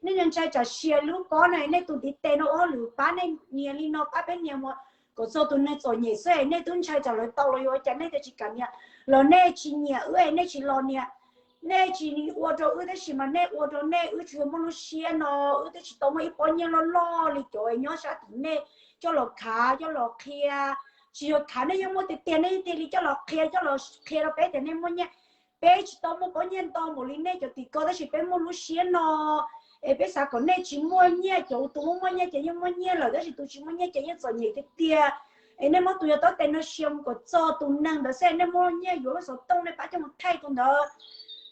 Nej ntshai tsam sia lub pob na, nej tus ntiv tes no ua hauj lwm pab nej niam li no pab peb niam mus kom txog tus neeg txom nyem xwb, nej twb ntshai tsam lawv tau los yuav ua cas nej thiaj tsis kam niam, los nej tsis nyiam wb, nej tsis los niam. Nej tsis ua rau wb tab sis mas nej ua rau nej, wb tsis yog muaj lub siab no, wb twb tsis tau muaj ib pob nyiaj loj loj li cov nyob sab tim nej coj los khav coj los qhia. Tsis yog khav, nej yeej muaj tiag tiag, nej thiaj li coj los qhia, coj los qhia rau peb tias nej muaj nyiaj. Peb tsis tau muaj pob nyiaj ntau npaum li nej cov tim ko tab sis peb muaj lub siab no, es peb xav kom nej tsis muaj nyiaj, cov tus muaj muaj nyiaj ces yeej muaj nyiaj lawm tab sis tus tsis muaj nyiaj ces yeej txom nyem tiag tiag. Es nej muab tus yog taub tes no sia mus kom txog tus neeg ntawd xwb, nej muaj nyiaj yuav lub xov tooj nej pab coj mus thaij tus ntawd.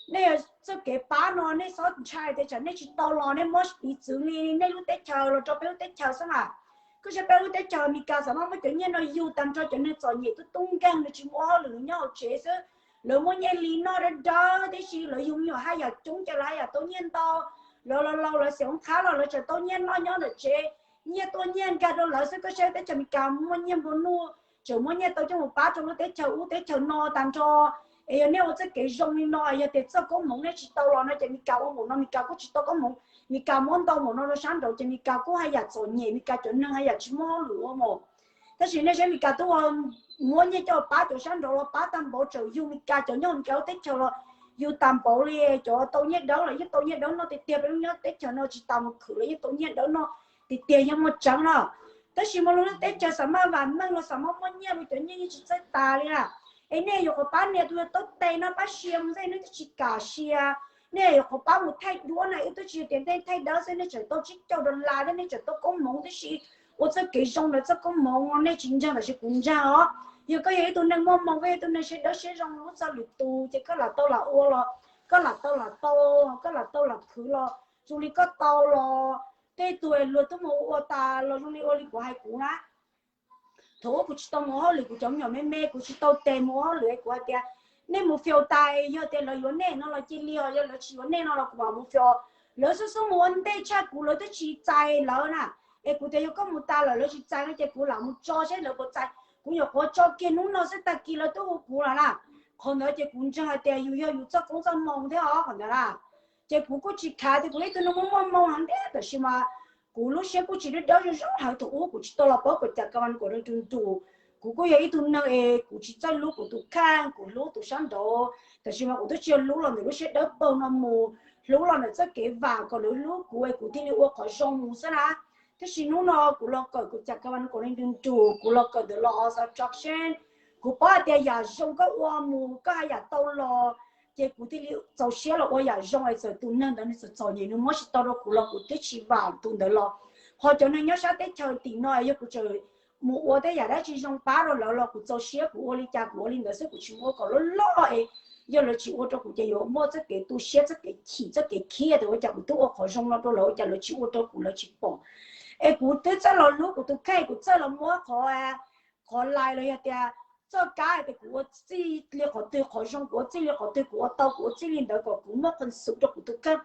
Nej yog txoj kev pab no nej txhob ntshai tias tsam nej tsis tau los, nej muab piv txwv li nej lub teb chaws los rau peb lub teb chaws xwb mas. Koj saib peb lub teb chaws Amelikas xav mas muab cov nyiaj no yug tag nrho cov neeg txom nyem tub tub nkeeg, nws tsis muaj hauj lwm, nws nyob hauv tsev xwb, lawv muaj nyiaj li noj dawb dawb tib si, lawv yug me nyuam haj yam coob ces lawv haj yam tau nyiaj ntau. Lawv los laus lawv xeem qhab los lawv tseem tau nyiaj noj nyob ntawm tsev, nyiaj tuaj nyiaj nkag rau lawv xwb. Koj saib teb chaws Amelikas muaj nyiaj nplua nuj, tseem muaj nyiaj tau coj mus pab rau lub teb chaws ub teb chaws no tag nrho. Es yog nej ua txoj kev zoo li no, yog tias txoj koob hmoov nej tsis tau los no ces Amelikas ua npaum no, Amelikas kuj tsis tau koob hmoov, Amelikas muab ntau npaum no rau sab nraud ces Amelikas kuj haj yam txom nyem, Amelikas cov neeg haj yam tsis muaj hauj lwm ua mas. Tab sis nej saib Amelikas twb ua, muab nyiaj coj pab cov sab nraud los pab tag npaum, tseem yug Amelikas cov nyob Amelikas lub teb chaws los yug tag npaum li. Cov tau nyiaj dawb los yeej tau nyiaj dawb noj tiag tiag, peb lub nyob teb chaws no tsis tas mus khwv los yeej tau nyiaj dawb noj tiag tiag, yog muaj tseeb no. Tab sis mas lub teb chaws xav maj vam meej los xav muaj muaj nyiaj los cov nyiaj yeej tsis txawj tas li na. Es nej yuav qhov pab niam tus yog taub tes no pab sia mus xwb nej twb tsis kam sia. Nej yuav qhov pab mus thaij duab na, wb twb tsis yog tias nej thaij dawb xwb, nej tseem tau tsib caug dollar thiab nej tseem tau koob hmoov tib si. Ua txoj kev zoo ntawd txoj koob hmoov nej tsis ntseeg tab sis kuv ntseeg os. Yog koj yog ib tug neeg muaj hmoo, koj yog ib tug neeg siab dawb siab zoo lub txoj lwm tus ces koj lam tau lam ua los, koj lam tau lam tau, koj lam tau lam khwv los, zoo li koj tau los, tej tug luag twb mus ua tas los zoo li ua li kuv hais kuv na. Thaum ub kuv tsis tau mus hauj lwm, kuv cov me nyuam me me kuv tsis tau tes mus hauj lwm, kuv hais tias nej mus fias tais, yog tias lawv yuav nej no los cia li os, yog lawv tsis yuav nej no los kuv mam mus fias. Lawv xub xub mus ua ntej tshaj kuv, lawv twb tsis txais lawv na. Es kuv tias yog koj mus tas lawm lawv tsis txais no ces kuv lam mus tso seb lawv puas txais. Kuv nyuam qhuav tso kiag hnub no xwb tag kis lawv twb hu kuv lawm na. Qhov ntawd ces kuv ntseeg hais tias yus yog yus txoj koob txoj hmoo thiab os qhov ntawd na. Ces kuv kuj tsis khav tias kuv yog ib tug neeg muaj muaj hmoo heev thiab, tab sis mas kuv lub siab kuj tsis dawb dawb zoo zoo hawv thaum ub kuv tsis tau los paub kom cas ka van kuas rau ntu ntus. Kuv kuj yog ib tug neeg es kuv tsis txawj hlub kuv tus kheej, kuv hlub tus sab nraud, tab sis mas kuv twb tsis yog hlub los ntawm lub siab dawb paug no mus, hlub los ntawm txoj kev vam kom lawv hlub kuv es kuv thiaj li ua qhov zoo mus xwb na. Tab sis hnub no kuv los kawm kom cas ka van kuas rau ntu ntus, kuv los kawm ntawm los obstruction, Kuv paub hais tias yam zoo koj ua mus koj haj yam tau los, ces kuv thiaj li txaus siab los ua yam zoo es txawm tus neeg ntawd nws txom txom nyem nws muab tsis tau rau kuv los kuv twb tsis vam tus ntawd los. Ho cov neeg nyob sab teb chaws tim no yog kuv tseem mus ua tej yam dab tsi zoo pab rau lawv los kuv txaus siab kuv ua li cas kuv ua li ntawd xwb, kuv tsis muab kom loj loj es yog lawv tsis ua rau kuv ces yuav muaj txoj kev tu siab txoj kev chim txoj kev khiav tias ua cas kuv twb ua qhov zoo no rau lawv ua cas lawv tsis ua rau kuv lawv tsis pom. Es kuv twb txawj los hlub kuv tus kheej kuv txawj los muab qhov qhov lais los yog tias txoj kab hais tias kuv ua txij li qhov twg qhov zoo kuv ua txij li qhov twg kuv ua tau kuv ua txij li ntawd kom kuv muaj qhov xwm rau kuv tus kheej.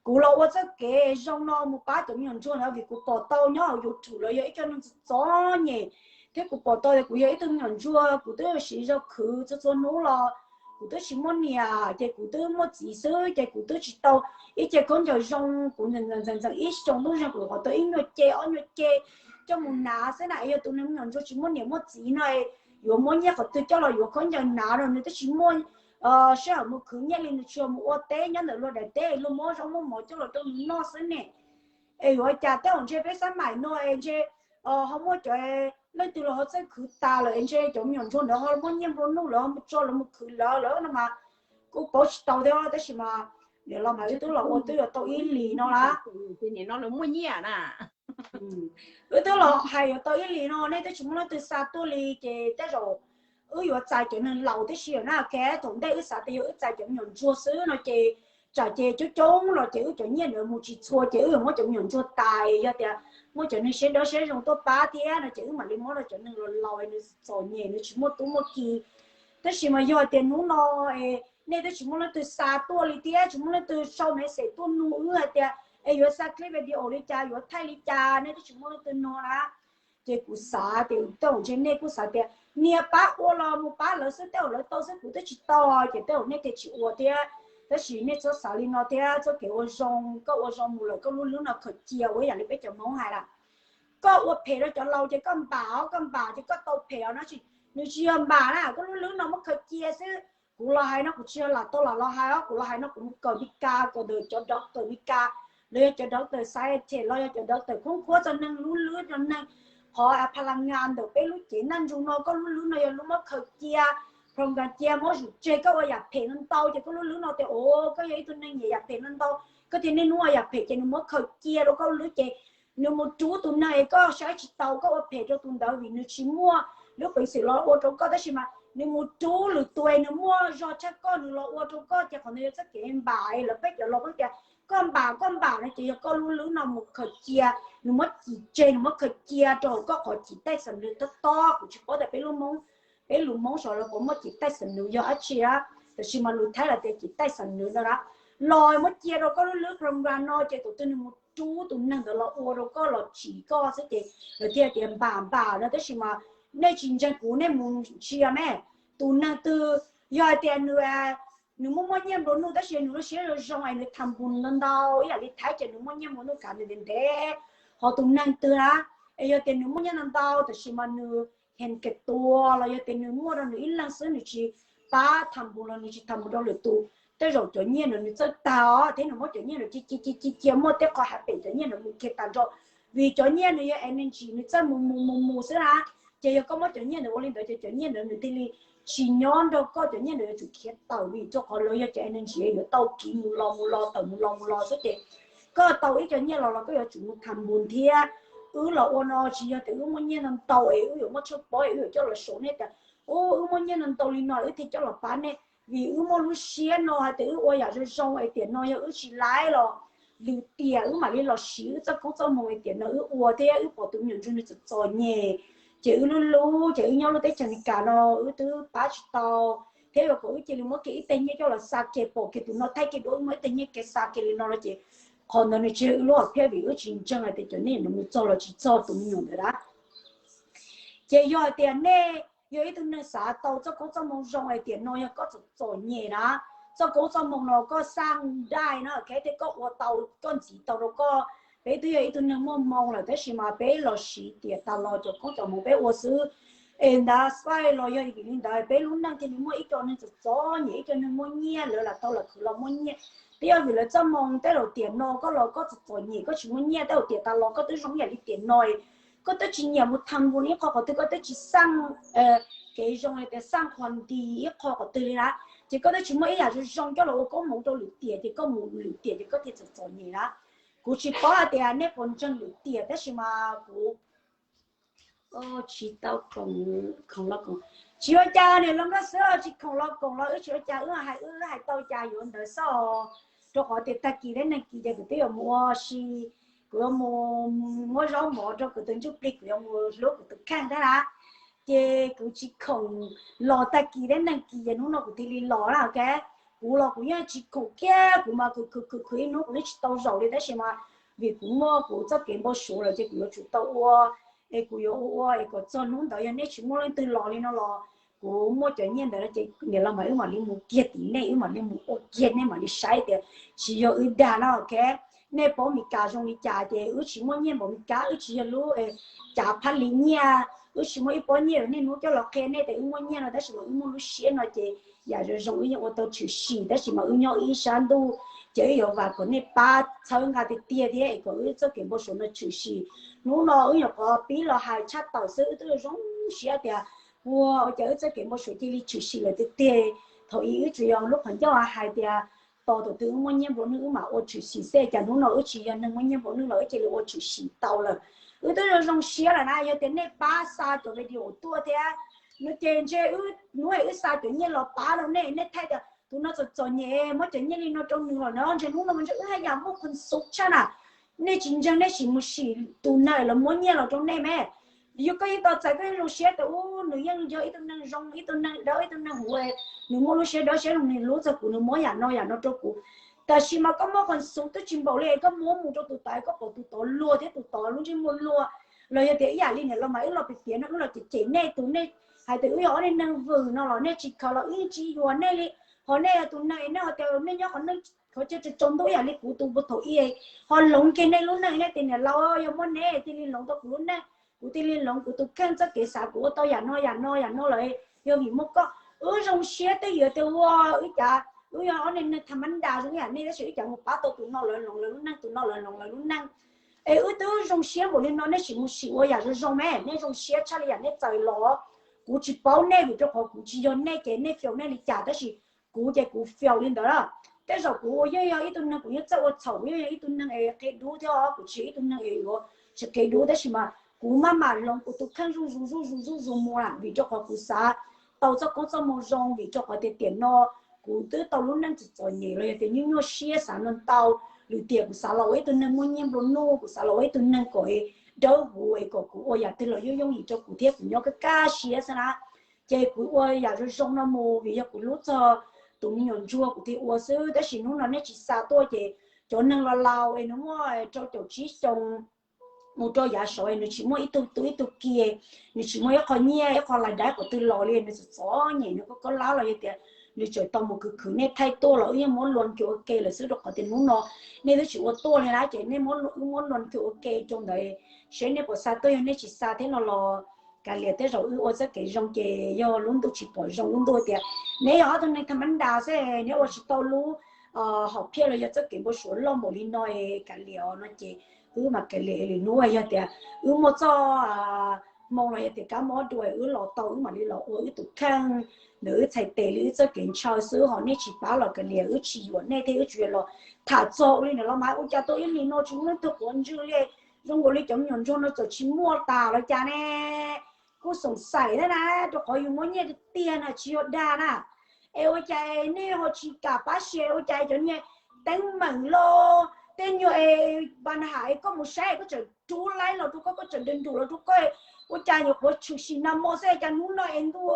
Kuv los ua txoj kev zoo no mus pab cov me nyuam ntsuag ntawd vim kuv pom tau nyob hauv YouTube lawv yog ib co neeg txom txom nyem, thiab kuv pom tau tias kuv yog ib tug me nyuam ntsuag kuv twb siv zog khwv txhua txhua hnub los kuv twb tsis muaj niam ces kuv twb muaj txiv xwb ces kuv twb tsis tau ib ce khaub ncaws zoo, kuv ntxeev ntxeev ib xyoo ntuj zeeg kuv qhov tau ib nyuag ce ob nyuag ce coj mus hnav xwb na. Yog tus neeg me nyuam ntsuag tsis muaj niam muaj txiv no yuav muab nyiaj qhov twg coj los yuav khaub ncaws hnav no nws twb tsis muaj sij hawm mus khwv nyiaj li, nws tsuas mus ua teb nyob ntawm luag daim teb luag muab zaub muab mov coj los rau nws noj xwb ne. Es yuav cas tej zaum ntshe peb xab maim no es ntshe ho muaj cov leej twg los ho txawj khwv tas lawm es ntshe cov me nyuam ntsuag ntawd ho muaj nyiaj nplua nuj lawv ho mus tso lawv mus khwv lawv lawm no mas kuj paub tsis tau thiab tab sis mas nim los mas wb twb los ua twb yuav tau ib hlis no lawm. Nim no lawv muaj nyiaj na. Wb twb los hais yuav tau ib hlis no nej twb tsis muaj leej twg xa tuaj li ces tej zaum wb yuav txais cov neeg laus tib si lawm na. Thaum ntej wb xav tias yog wb txais cov me nyuam ntsuag xwb no ces tsam ces coob coob los ces wb cov nyiaj ntawd mus tsis txhua ces wb yuav muab cov me nyuam ntsuag tas. Yog tias muaj cov neeg siab dawb siab zoo tuaj pab thiab no ces wb mam li muab rau cov neeg laus laus nws txom nyem nws tsis muaj tub muaj ki. Tab sis mas yog tias hnub no nej twb tsis muaj leej twg xa tuaj li thiab tsis muaj leej twg sau message tuaj nug wb hais tias es yuav xa clip video li cas yuav thaij li cas nej twb tsis muaj leej twg nug na. Ces kuv xav tias tej zaum ntshe nej kuj xav tias niag pab ua los mus pab lawv xwb tej zaum lawv tau xwb kuv twb tsis tau ces tej zaum nej thiaj tsis ua thiab. Tab sis nej txhob xav li no thiab txoj kev ua zoo koj ua zoo mus lawm koj lub hlwb no khaws cia ua yam li peb cov Hmoob hais lawm. Koj ua phem rau cov laus ces koj npam os koj npam ces koj tau phem os no tsis, nws tsis yog npam na koj lub hlwb no muab khaws cia xwb. Kuv los hais no kuv tsis yog lam tau lam los hais os kuv los hais no kuv mus kawm Meskas kawm ntawm cov doctor Meskas los yog cov doctor scientist los yog cov doctor khoob khuab txog neeg lub hlwb rau neeg qhov pha la nga ntawm peb lub cev ntaj ntsug no koj lub hlwb no yog lub muab khaws cia, program cia muab zum tseg koj ua yam phem no ntau ces koj lub hlwb no tias o koj yog ib tug neeg nyiam yam phem no ntau koj thiaj niaj hnub ua yam phem ces nws muab khaws cia rau koj lub hlwb ces nws mus rub tus neeg es koj saib tsis taus koj ua phem rau tus ntawd vim nws tsis muaj lub peev xwm los ua rau koj tab sis mas nws mus rub lwm tus es nws muaj zog tshaj koj nws los ua rau koj ces qhov ntawd yog txoj kev npam lawv peb cov laus peb tias koj npam koj npam no ces yog koj lub hlwb no mus khaws cia, nws muab cim tseg nws muab khaws cia rau koj qhov cim taij xam nws tob tob kuv tsis paub tias peb lub Hmoob, peb lus Hmoob saum lawv puas muaj cim taij xam nws yog dab tsi a, tab sis mas lus Thaib lawv tias cim taij xam nws no na, los muab cia rau koj lub hlwb program no ces tus twg nws mus rub tus neeg ntawd los ua rau koj los tsim koj xwb ces lawv thiaj tias npam npam no tab sis mas nej tsis ntseeg kuv nej mus ntsia me, tus neeg twg yog hais tias nws nws muaj muaj nyiaj nplua nuj tab sis nws lub siab zoo zoo es nws tham npus ntau ntau ib yam li Thaib ces nws muaj nyiaj nplua nuj kav nws ntev ntev, ho tus neeg twg na es yog tias nws muaj nyiaj ntau ntau tab sis mas nws hees kev tuag los yog tias nws muaj rau nws ib leeg xwb nws tsis pab tham npus los nws tsis tham npus rau lwm tus, tej zaum cov nyiaj ntawd nws txawj tag os thiab nws muab cov nyiaj ntawd cia cia cia cia cia muaj tej qho hav pem cov nyiaj ntawd mus kiag tas nrho, vim cov nyiaj ntawd yog energy nws txawj mus mus mus mus xwb na. Ces yog koj muab cov nyiaj ntawd ua li ntawd ces cov nyiaj ntawd nws thiaj li tsis nyob nrog koj, cov nyiaj ntawd yuav tsum khiav tawm vim rau qhov lawv yog cov energy yuav tau kiv mus los mus los tawm mus los mus los xwb ces koj tau ib co nyiaj los los koj yuav tsum mus tham npus thiab. Wb los ua no tsis yog tias wb muaj nyiaj ntau ntau es wb yuav muab tshaj pob es wb yuav coj los show nej tias u wb muaj nyiaj ntau ntau li no wb thiaj coj los pab nej, vim wb muaj lub siab no hais tias wb ua yam zoo zoo es tiam no yog wb tsis laib los lwm tiam wb mam li los siv wb txoj koob txoj moo es tiam no wb ua thiab wb pom tus me nyuam ntsuag nws txom txom nyem ces wb hlub hlub ces wb nyob lub teb chaws Amelikas no wb twb pab tsis tau thiab yuav kom wb cia li muab kiag ib teg nyiaj coj los xa kiag pom kiag tus no thaij kiag dua wb muab ib teg nyiaj kiag xa kiag li no no ces qhov ntawd nws tsis yog wb lub hom phiaj vim wb tsis ntseeg hais tias cov nyiaj ntawd nws txog los tsis txog tus me nyuam ntawd na. Ces yog hais tias nej yog ib tug neeg xav tau txoj koob txoj moo zoo es tiam no yog koj txom txom nyem na, txoj koob txoj moo no koj xaj dai na thiab koj ua tau koj ntxiv tau rau koj. Peb twb yog ib tug neeg muaj moo lawm tab sis mas peb los siv tiam tas los cov koob cov moo peb ua xwb es ntawd xaij los yog vim li ntawd peb lub neej thiaj li muaj ib co neeg txom txom nyem ib co neeg muaj nyiaj lawv lam tau lam khwv los muaj nyiaj. Twb yog vim lawv txoj moo tej zaum tiam no koj los koj txom txom nyem koj tsis muaj nyiaj tej zaum tiam tas los koj twb zoo ib yam li tiam no koj twb tsis nyiam mus tham npus ib qho qhov twg koj twb tsis xaj kev zoo li tias xaj qhuas nti ib qho qhov twg li na, ces koj twb tsis muaj ib yam zoo zoo coj los ua koob hmoov rau lwm tiam, ces koj mus lwm tiam ces koj thiaj txom txom nyem na. Kuv tsis paub hais tias nej puas ntseeg lwm tiam tab sis mas kuv tsis tau khoom los koom, tsis ua cas, niam laus nkauj xwb, tsis khoom los koom los wb tsis ua cas, wb hais wb hais tau cas yuav ntawd xwb. Rau qhov tias tag kis thiab nag kis ces kuv twb yuav mus ua si, kuv yuav mus muab zaub mov rau kuv tus ntsuj plig, kuv yuav mus hlub kuv tus kheej thiab na. Ces kuv tsis khoom los tag kis thiab nag kis ces hnub no kuv thiaj li los na, ok. Kuv los kuv yeej tsis khoom kiag, kuv mas khwv khwv khwv khwv ib hnub kuv twb tsis tau zaum li tab sis mas vim kuv muaj kuv txoj kev npau suav lawm ces kuv yuav tsum tau ua, es kuv yuav ua ua es kom txog hnub ntawd yog nej tsis muaj leej twg los li no los kuv muaj cov nyiaj ntawd no ces niam laus mas wb mam li mus kiag tim nej, wb mam li mus ua kiag, nej mam li saib tias tsis yog wb dag no, ok. Nej paub Mes Kas zoo li cas ces wb tsis muaj nyiaj npaum Mes Kas, wb tsis yog lub cav phab li nyiaj, wb tsis muaj ib pob nyiaj nej hnub coj los qhia nej tias wb muaj nyiaj no tab sis mas wb muaj lub siab no ces yam zoo zoo wb yeej ua tau tshwm sim tab sis mas wb nyob ib sab ntuj ces wb yuav vam kom nej pab txhawb nqa tiag tiag thiab es kom wb txoj kev npau suav no tshwm sim. Hnub no wb nyuam qhuav pib los hais tshaj tawm xwb, wb twb zoo siab tias ua ua cas wb txoj kev npau suav cia li tshwm sim lawm tiag tiag. Thaum ub wb tsuas yog lub qhov ncauj hais tias tos thaum twg wb muaj nyiaj nplua nuj wb mam ua tshwm sim xwb, cas hnub no wb tsis yog neeg muaj nyiaj nplua nuj los wb cia li ua tshwm sim tau lawm. Wb twb zoo zoo siab lawm na, yog tias nej pab xa cov video tuaj thiab no ces ntshe hnub wb xa cov nyiaj los pab rau nej, nej thaij tias tus no txom txom nyem muab cov nyiaj li no rau nws los na, ntshe hnub no ntshe wb haj yam muaj khoom xub tshaj na. Nej tsis ntseeg nej sim mus sim tus neeg los muab nyiaj los rau nej me. Yog koj yeej tos txais koj yeej zoo siab tias ub nws yeej yog ib tug neeg zoo, ib tug neeg dawb, ib tug neeg huv, nws muaj lub siab dawb siab zoo, nws hlub txog kuv, nws muab yam no yam no rau kuv. Tab sis mas koj muaj khoom xub twb tsis npaum li koj muab mus rau tus tod, koj pom tus tod luag thiab tus tod lub ntsej muag luag. Los yog tias ib yam li niam laus mas wb los piav piav no, wb los cem cem nej tus, nej hais tias wb yog ob neeg neeg vwm no los nej tsis khaws los wb yeej tsis yuam nej li. Ho nej yog tus neeg es nej ho tias nej nyob qhov neej qhov chaw tsaus ntuj ib yam li kuv tus puag thaum ub, ho hloov kiag nej lub neej, nej tias niam laus yog muaj neb thiaj li hloov tau kuv lub neej, kuv thiaj li hloov kuv tus kheej txoj kev xav, kuv ua tau yam no yam no yam no lawm, yog vim muaj koj. Wb zoo siab twb yuav tias ua wb cas wb yog ob neeg neeg tham mab nras zoo ib yam nej tab sis wb cas mus pab tau tus no lawv hloov lawv lub neej, tus no lawv hloov lawv lub neej. Es wb twb zoo siab npaum li no nej sim mus sim ua yam zoo zoo me, nej zoo siab tshaj li yam nej txais los. Kuv tsis paub nej vim rau qhov kuv tsis yog nej ces nej fiaus nej li cas tab sis kuv ces kuv fiaus li ntawd lawm. Tej zaum kuv ua yeej yog ib tug neeg kuv yeej txawj ua txhaum, kuv yeej yog ib tug neeg es qia dub thiab os, kuv tsis yog ib tug neeg es yuav tsis qia dub tab sis mas kuv maj mam hloov kuv tus kheej zuj zus zuj zus zuj zus mus na vim rau qhov kuv xav tau txoj koob txoj moo zoo vim rau qhov tias tiam no kuv twb tau lub neej txom txom nyem los yog tias nyuaj nyuaj siab xav ntau ntau, lwm tiam kuv xav los ua ib tug neeg muaj nyiaj nplua nuj, kuv xav los ua ib tug neeg kom dawb huv es kom kuv ua yam twg los yooj yooj yim rau kuv thiab kuv nyob kaj kaj siab xwb na. Ces kuv ua yam zoo zoo no mus vim yog kuv hlub txog tus me nyuam ntsuag kuv thiaj ua xwb tab sis hnub no nej tsis xa tuaj ces cov neeg laus laus es nws muaj rau caum tsib xyoo mus rau yav saud nws tsis muaj ib tug tu ib tug ki, nws tsis muaj ib qho nyiaj ib qho lais dab qhov twg los li, nws txom txom nyem nws koj koj lab los yog tias nws tseem tau mus khwv khwv nej thaij tuaj los wb yeej muab luag kiag ua ke lawm xwb rau qhov tias hnub no nej twb tsis ua tuaj li na ces nej muab, wb muab luag kiag ua ke rau ntawd seb nej puas xa tuaj, yog nej tsis xa thiab no los kav liam, tej zaum wb ua txoj kev zoo ces yog lub ntuj tsis pom zoo, lub ntuj tias neb yog ob tug neeg tham mab nras xwb, neb ua tsis tau lub hom phiaj los yog txoj kev npau suav loj npaum li no, kav liam no ces wb mam kav liam lwm hnub, yog tias wb muaj txoj hmoo los yog tias kab mob dua wb los tau wb mam li los ua wb tus kheej ntawm wb txhais tes li wb txoj kev ntshaw xwb, ho nej tsis pab los kav liam, wb tsis yuam nej thiab wb tsuas yog los tham txog ua li ntawd los mas ua cas tau ib nim no tsis muaj leej twg quav ntswg li, zoo nkaus li cov me nyuam ntsuag no txawm tsis muaj tas los cas ne. Kuj xoom xaim thiab na, rau qhov yus muaj nyiaj tiag tiag na tsis yog dag na. Es ua cas nej ho tsis kam pab share, ua cas cov niag teeb meem los tej nyuag es pa na has es koj mus saib koj tseem rub laib los rau koj, koj tseem dawm nrum los rau koj, ua cas nyuam qhuav tshwm sim nag hmo xwb cas hnub no es ntuj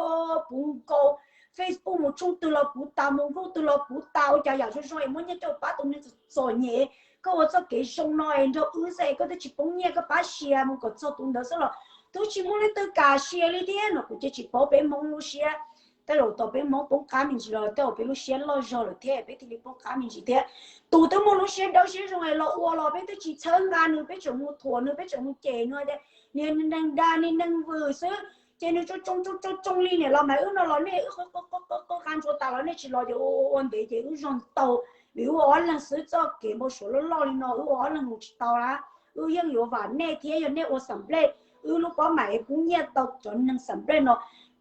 puv nkaus, Facebook mus tshooj twg los puv tas, mus Google twg los puv tas, ua cas yam zoo zoo es muaj nyiaj coj pab tus neeg txom nyem. Koj ua txoj kev zoo no es nrog wb xwb es koj twb tsis poob nyiaj, koj pab share mus kom txog tus ntawd xwb los twb tsis muaj leej twg kam share li thiab no. Kuv ces tsis paub peb Hmoob lub siab, tej zaum tau peb Hmoob poob qab me ntsis los tej zaum peb lub siab loj zog lawm thiab peb thiaj li poob qab me ntsis thiab. Tus twb muaj lub siab dawb siab zoo es los ua los peb twb tsis txhawb nqa nws, peb tseem mus thuam nws, peb tseem mus cem nws tias niag neeg dag niag neeg vwm xwb, ces nws tsoo tsoo tsoo tsoo li niam laus mas wb no los nej wb qo qo qo qo qab ntsuav tas los nej tsis los ces ua ua ntev ces wb zog tau. Vim wb ua ob leeg xwb, txoj kev npau suav loj loj li no wb ua ob leeg mus tsis tau na. Wb yeej yuav vam nej thiab yog nej ua xam nplej, wb lub pob mam es pub nyiaj tau cov neeg xam nplej no.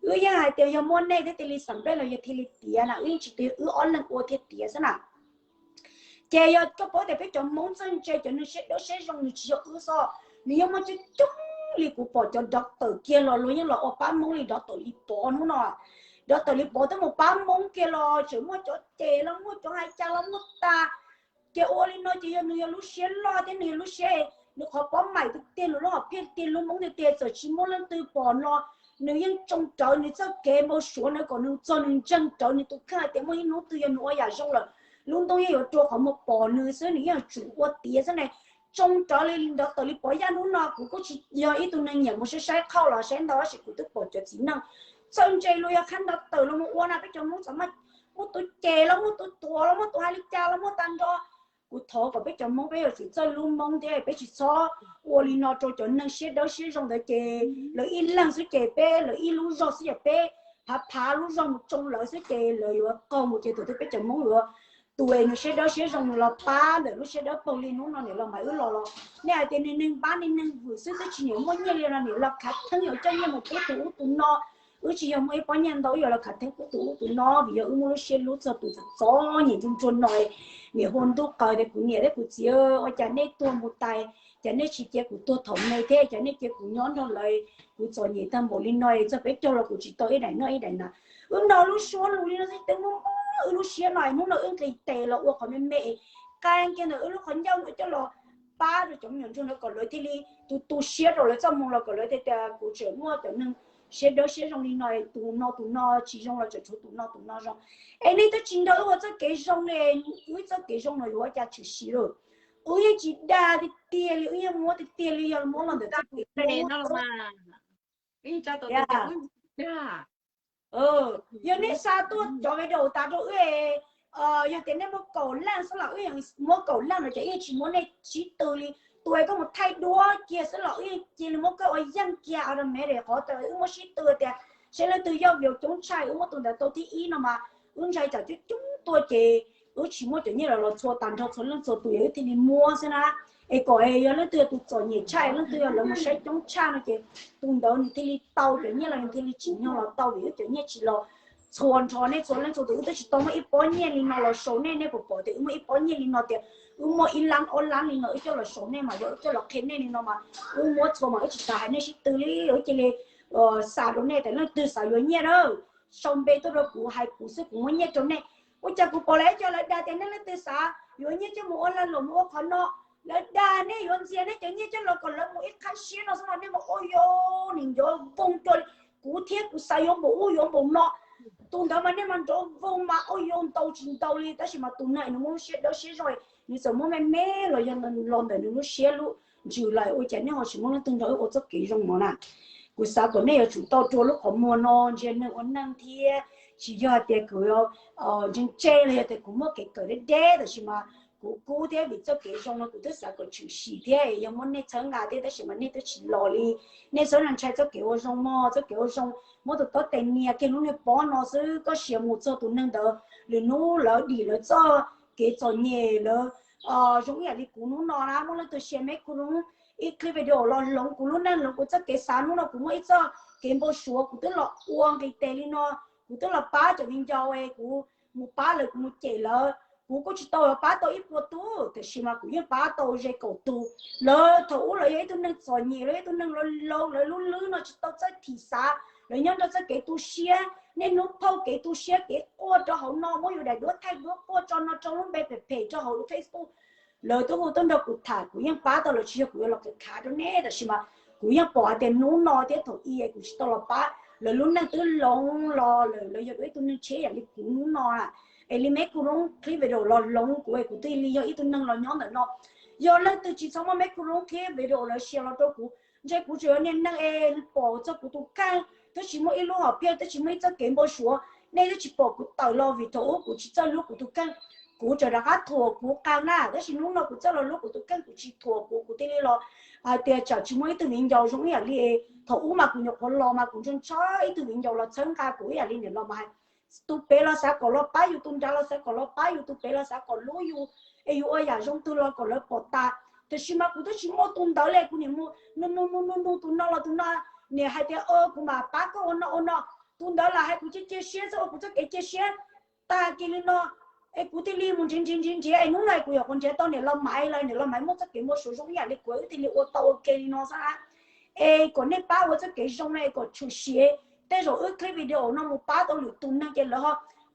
Wb yeej hais tias yog muaj nej thiaj li xam nplej los yog thiaj li tiav na, wb yeej tsis tias wb ob leeg ua thiaj tiav xwb na. Ces yog koj paub tias peb cov Hmoob txawj ntse cov neeg siab dawb siab zoo nws tsis yog wb xwb, nws yeej muaj coob coob li. Kuv pom cov doctor kiag los luag yeej los ua pab Hmoob li doctor Lis Pov hnub no. Doctor Lis Pov twb mus pab Hmoob kiag los tseem muaj cov cem los muaj cov hais cas los muaj tas. Ces ua li no ces yog nws yog lub siab loj thiab nws yog lub siab, nws qhov pob maim tiag tiag, nws lub hom phiaj tiag, lub Hmoob tiag tiag, txawm tsis muaj leej twg pom no, nws yeej tsoo rawv nws txoj kev npau suav na kom nws txog nws ntseeg rawv nws tus kheej hais tias muaj ib hnub twg yog nws ua yam zoo lawm, lub ntuj yeej yuav rua qhov muag pom nws xwb, nws yeej yuav tsum ua tiav xwb ne. Tsoo rawv li ntawd tawm li Pov Yaj hnub no kuv kuj tsis yog ib tug neeg nyiam mus saib saib qhauj los saib ntau tab sis kuv twb pom cov txiv neej txawj ntse luag yog khab ntawd tawm los mus ua na peb cov Hmoob txawm muaj tus cem los muaj tus tuam los muaj tus hais li cas los muaj tag nrho. Kuv thov kom peb cov Hmoob peb yuav tsum txawj lub Hmoob thiab peb tsis txhob ua li no rau cov neeg siab dawb siab zoo ntawd ces lawv ib leeg xwb ces peb lawv ib lub zog xwb ces peb phav phav lub zog mus tsoo lawv xwb ces lawv yuav qaug mus ces thaum twg peb cov Hmoob yuav tus nws siab dawb siab zoo nws los pab ntawm lub siab dawb paug li hnub no niam los mas wb los los nej hais tias neeg npab neeg vwm xwb twb tsis niam muaj nyiaj li no niam los khav theeb yuav coj nyiaj mus pub tus ub tus no. Wb tsis yog muaj ib pob nyiaj ntau wb yuav los khav theeb pub tus ub tus no vim yog wb muaj lub siab hlub txog tus txom nyem ntsuag ntsuag no. Niam hu ntuj qaws tias kuv niam thiab kuv txiv, ua cas nej tuag mus tas, cas nej tsis cia kuv tuag thaum me thiab cas nej cia kuv nyob nrog lawv, kuv txom nyem tag npaum li no, txog peb caug los kuv tsis tau ib daim noj ib daim na. Wb nrog lub suab lus li no xwb twb muaj wb lub siab no hnub no wb nqis tes los ua qhov me me, qee kiag ntawm wb lub qhov ncauj no coj los pab rau cov me nyuam ntsuag no kom lawv thiaj li tu tu siab rau lawv txoj moo los kom lawv thiaj tias kuv tseem muaj cov neeg siab dawb siab zoo li no, tus no tus no tsis zoo los tseem tshuav tus no tus no zoo. Es nej twb tsis nrog wb ua txoj kev zoo li, wb txoj kev zoo no yuav ua cas tshwm sim lawm. Wb yeej tsis dag tiag tiag li, wb yeej muab tiag tiag li, yog muab los ntawm txoj kev zoo. Yog nej xa tuaj cov video tas rau wb, yog tias nej muab kaum laj xwb los wb yeej muab kaum laj no ces wb yeej tsis muab nej sib tw li. Tus es koj mus thaij duab kiag xwb los wb yeej cia li muab koj ua yeej kiag automatic qhov tas wb muab sib tw tias saib leej twg yog view coob tshaj wb muab tus ntawd tau thib ib no mas wb ntshai tsam coob coob tuaj ces wb tsis muab cov nyiaj los los txhua tag nrho txhua leej txhua tus yog wb thiaj li muab xwb na. Es kom yog leej twg yog tus txom nyem tshaj leej twg yog lawv mus saib coob tshaj no ces tus ntawd nws thiaj li tau cov nyiaj los nws thiaj li tsim nyog los tau vim wb cov nyiaj tsis los txhua nrho nej txhua leej txhua tus. Wb twb tsis tau muaj ib pob nyiaj li no los sau nej, nej puas pom tias wb muaj ib pob nyiaj li no tias wb muaj ib lab ob lab li no wb coj los sau nej mas yog wb coj los qhia nej li no mas wb muab txhua mas wb tsis tas hais nej sib tw li, wb cia li xa rau nej tias leej twg xav yuav nyiaj na sau npe tuaj rau kuv hais kuv xwb kuv muab nyiaj rau nej. Ua cas kuv pom lawv cov lawv dag tias nej leej twg xav yuav nyiaj coj mus ua lag luam mus ua qhov no, lawv dag nej yuav ntxias nej cov nyiaj coj los kom lawv mus ib qhab siab no xwb no nej mus ua yog nim nco voog cuag li kuv thiab kuv xav yuav npaum ub yuav npaum no. Tus ntawd mas nej mas nrov voog mas ua yog ntau tsis ntau li tab sis mas tus neeg nws muaj lub siab dawb siab zoo, nws txawm muab me me los yog los ntawm nws lub siab lub ntsws lawm ua cas nej ho tsis muaj leej twg nrog wb ua txoj kev zoo no na. Kuv xav kom nej yuav tsum tau rua lub qhov muag no ntsia neeg ua neej thiab tsis yog hais tias kuv ntse ntse los yog tias kuv muaj kev kawm deb deb tab sis mas kuv kub thiab vim txoj kev zoo no kuv twb xav kom tshwm sim thiab yog muab nej txhawb nqa thiab tab sis mas nej twb tsis los li. Nej txhob ntshai txoj kev ua zoo mog, txoj kev ua zoo muab tus tob tes nias kiag lub niag pob no xwb koj sia mus txog tus neeg ntawd lwm hnub lawv dim lawv txoj kev txom nyem lawv zoo ib yam li kuv hnub no na muaj leej twg sia me kuv lub ib clip video los hloov kuv lub neej hloov kuv txoj kev xav hnub no kuv muaj ib txoj kev npau suav kuv twb los ua nqis tes li no, kuv twb los pab cov viv ncaus kuv mus pab lawv kuv mus cem lawv, kuv kuj tsis tau pab tau ib puas tug tab sis mas kuv yeej pab tau ze kaum tug. Lawv thaum ub lawv yog ib tug neeg txom nyem lawv ib tug neeg laus laus lawv lub lwb no tsis tau txawj thim xav lawv nyob nrog txoj kev tu siab niaj hnub phauj kev tu siab kev quaj rau hauv no muab yus daim duab thaij duab quaj tso no tso lub npe phem phem rau hauv Facebook. Lawv twb hu tuaj nrog kuv tham kuv yeej pab tau lawv tsis yog kuv yuav los khav khav rau nej tab sis mas kuv yeej pom hais tias hnub no thiab thaum i kuv tsis tau los pab lawv lub neej twb hloov los lawm lawv yog dua ib tug neeg tsheb yam li kuv hnub no na. Es li me kuv lub clip video los hloov kuv es kuv thiaj li yog ib tug neeg los nyob ntawm no. Yog leej twg tsis txhob muaj me kuv lub clip video lawv share los rau kuv, ntshe kuv tseem yog niag neeg es pom txog kuv tus kheej twb tsis muaj ib lub hom phiaj twb tsis muaj ib txoj kev npau suav, nej twb tsis pom kuv tawm los vim thaum ub kuv tsis txawj hlub kuv tus kheej. Kuv tseem rov qab thuam kuv qee na tab sis hnub no kuv txawj los hlub kuv tus kheej kuv tsis thuam kuv kuv thiaj li los hais tias tsam tsis muaj ib tug viv ncaus zoo ib yam li thaum ub mas kuv nyuam qhuav los mas kuv ntshai ntshai ib tug viv ncaus los txhawb nqa kuv ib yam li niam los mas hais tus pem los xav kom los pab yus, tus nrad los xav kom los pab yus, tus pem los xav kom hlub yus, es yus ua yam zoo twg los kom lawv pom tas. Tiam sis mas kuv twb tsis muaj tus ntawd li, kuv niam mus nug nug nug nug nug tus no los tus no, niam hais tias kuv mam pab koj ua no ua no. Tus ntawd los hais kuv cia cia siab xwb, ua kuv txoj kev cia siab tag kiag li no, es kuv thiaj li mus nrhiav nrhiav nrhiav nrhiav es hnub no kuv nyuam qhuav nrhiav tau niam laus Maiv lawm, niam laus Maiv muaj txoj kev npau suav zoo ib yam li kuv, wb thiaj li ua tau ua ke li no xwb. Es kom nej pab ua txoj kev zoo na, kom tshwm sim tej zaum wb clip video no mus pab tau lwm tus neeg ces lawv ho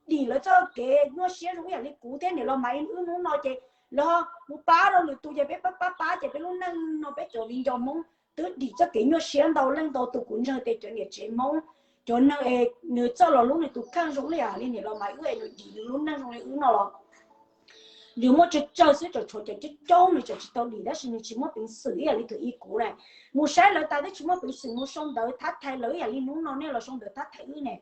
dim lawv txoj kev nyuaj siab zoo ib yam li kuv thiab niam laus Maiv wb hnub no ces lawv ho mus pab rau lwm tus ces peb pab pab pab ces peb lub neej no peb cov viv ncaus Hmoob twb dim txoj kev nyuaj siab ntau leej ntau tus. Kuv ntseeg tias cov niam tsev Hmoob, cov neeg es nws txawj los hlub nws tus kheej zoo li yam li niam laus Maiv wb es nws dim nws lub neej zoo li wb no los nws muaj tsawg tsawg xwb, tseem tshuav cov coob coob nws tseem tsis tau dim tab sis nws tsis muaj peev xwm ib yam li thaum ub kuv na. Mus saib lawv tas twb tsis muaj peev xwm mus sau ntawv thab thaiv lawv ib yam li hnub no nej los sau ntawv thab thaiv wb ne.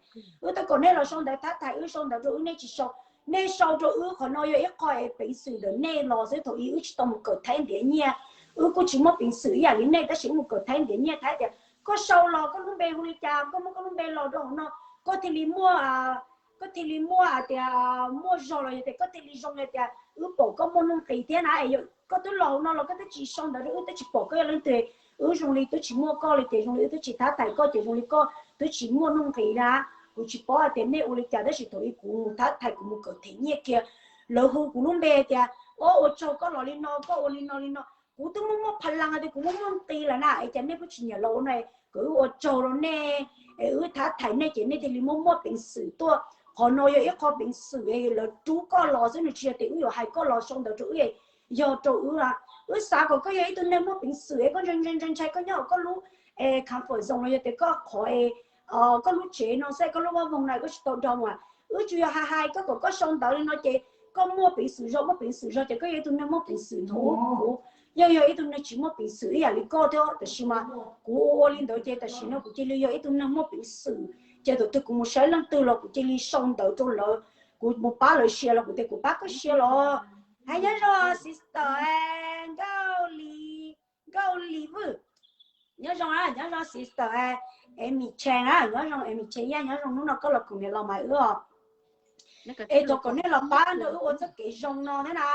Wb twb kom nej los sau ntawv thab thaiv wb, sau ntawv rau wb nej tsis sau. Nej sau rau wb qhov no yog ib qho es peev xwm ntawm nej los xwb, thaum ub wb tsis tau mus kawm Thaib ntiav nyiaj, wb kuj tsis muaj peev xwm ib yam li nej tab sis wb mus kawm Thaib ntiav nyiaj Thaib tias koj sau los koj lub npe hu li cas, koj muab koj lub npe los rau hauv no, koj thiaj li muaj koj thiaj li muaj hais tias muaj zog los yog tias koj thiaj li zoo li tias wb pom koj muaj nuj nqis thiab na. Koj twb los hauv no los koj twb tsis sau ntawv rau wb, twb tsis pom koj yog leej twg, wb zoo li twb tsis muaj koj li ces zoo li wb twb tsis thab thaiv koj ces zoo li koj twb tsis muaj nuj nqis na. Kuv tsis paub hais tias nej ua li cas tab sis thaum ub kuv mus thab thaiv kuv mus kawm them nyiaj kiag, lawv hu kuv lub npe tias o ua tsaug koj los li no, koj ua li no li no, kuv twb muaj muaj pha laj hais tias kuv muaj muaj nqis lawm na, es cas nej kuj tsis nyiam los ua no, kom wb ua tsaug rau nej, es wb thab thaiv nej ces nej thiaj li muaj muaj peev xwm tuaj. Qhov no yog ib qho peev xwm es lawv rub koj los xwb, nws tsis yog tias wb yuav hais koj los sau ntawv rau wb, yog rau wb a. Wb xav kom koj yog ib tug neeg muaj peev xwm es koj ntshai ntshai ntshai ntshai koj nyob hauv koj lub comfort zone los yog tias koj qhov koj lub tsev no xwb, koj lub vaj voog no koj tsis tau dhau mas wb tsuas yog hais hais koj kom koj sau ntawv li no ces koj muaj peev xwm zog, muaj peev xwm zog ces koj yog ib tug neeg muaj peev xwm. Thaum ub kuv yeej yog ib tug neeg tsis muaj peev xwm ib yam li koj thiab tab sis mas kuv ua ua li ntawd ces tam sim no kuv cia li yog ib tug neeg muaj peev xwm. Ces thaum twg kuv mus saib leej twg los kuv cia li sau ntawv rau lawv, kuv mus pab lawv share los kuv tias kuv pab koj share los. Hais nyob zoo sister Nkauj Li, Nkauj Li Vwj, nyob zoo na, nyob zoo sister Amy Chan na, nyob zoo Amy Chan Yaj, nyob zoo hnub no koj los koom niam laus Maiv wb os. Es thov kom nej los pab nrog wb ua txoj kev zoo no thiab na.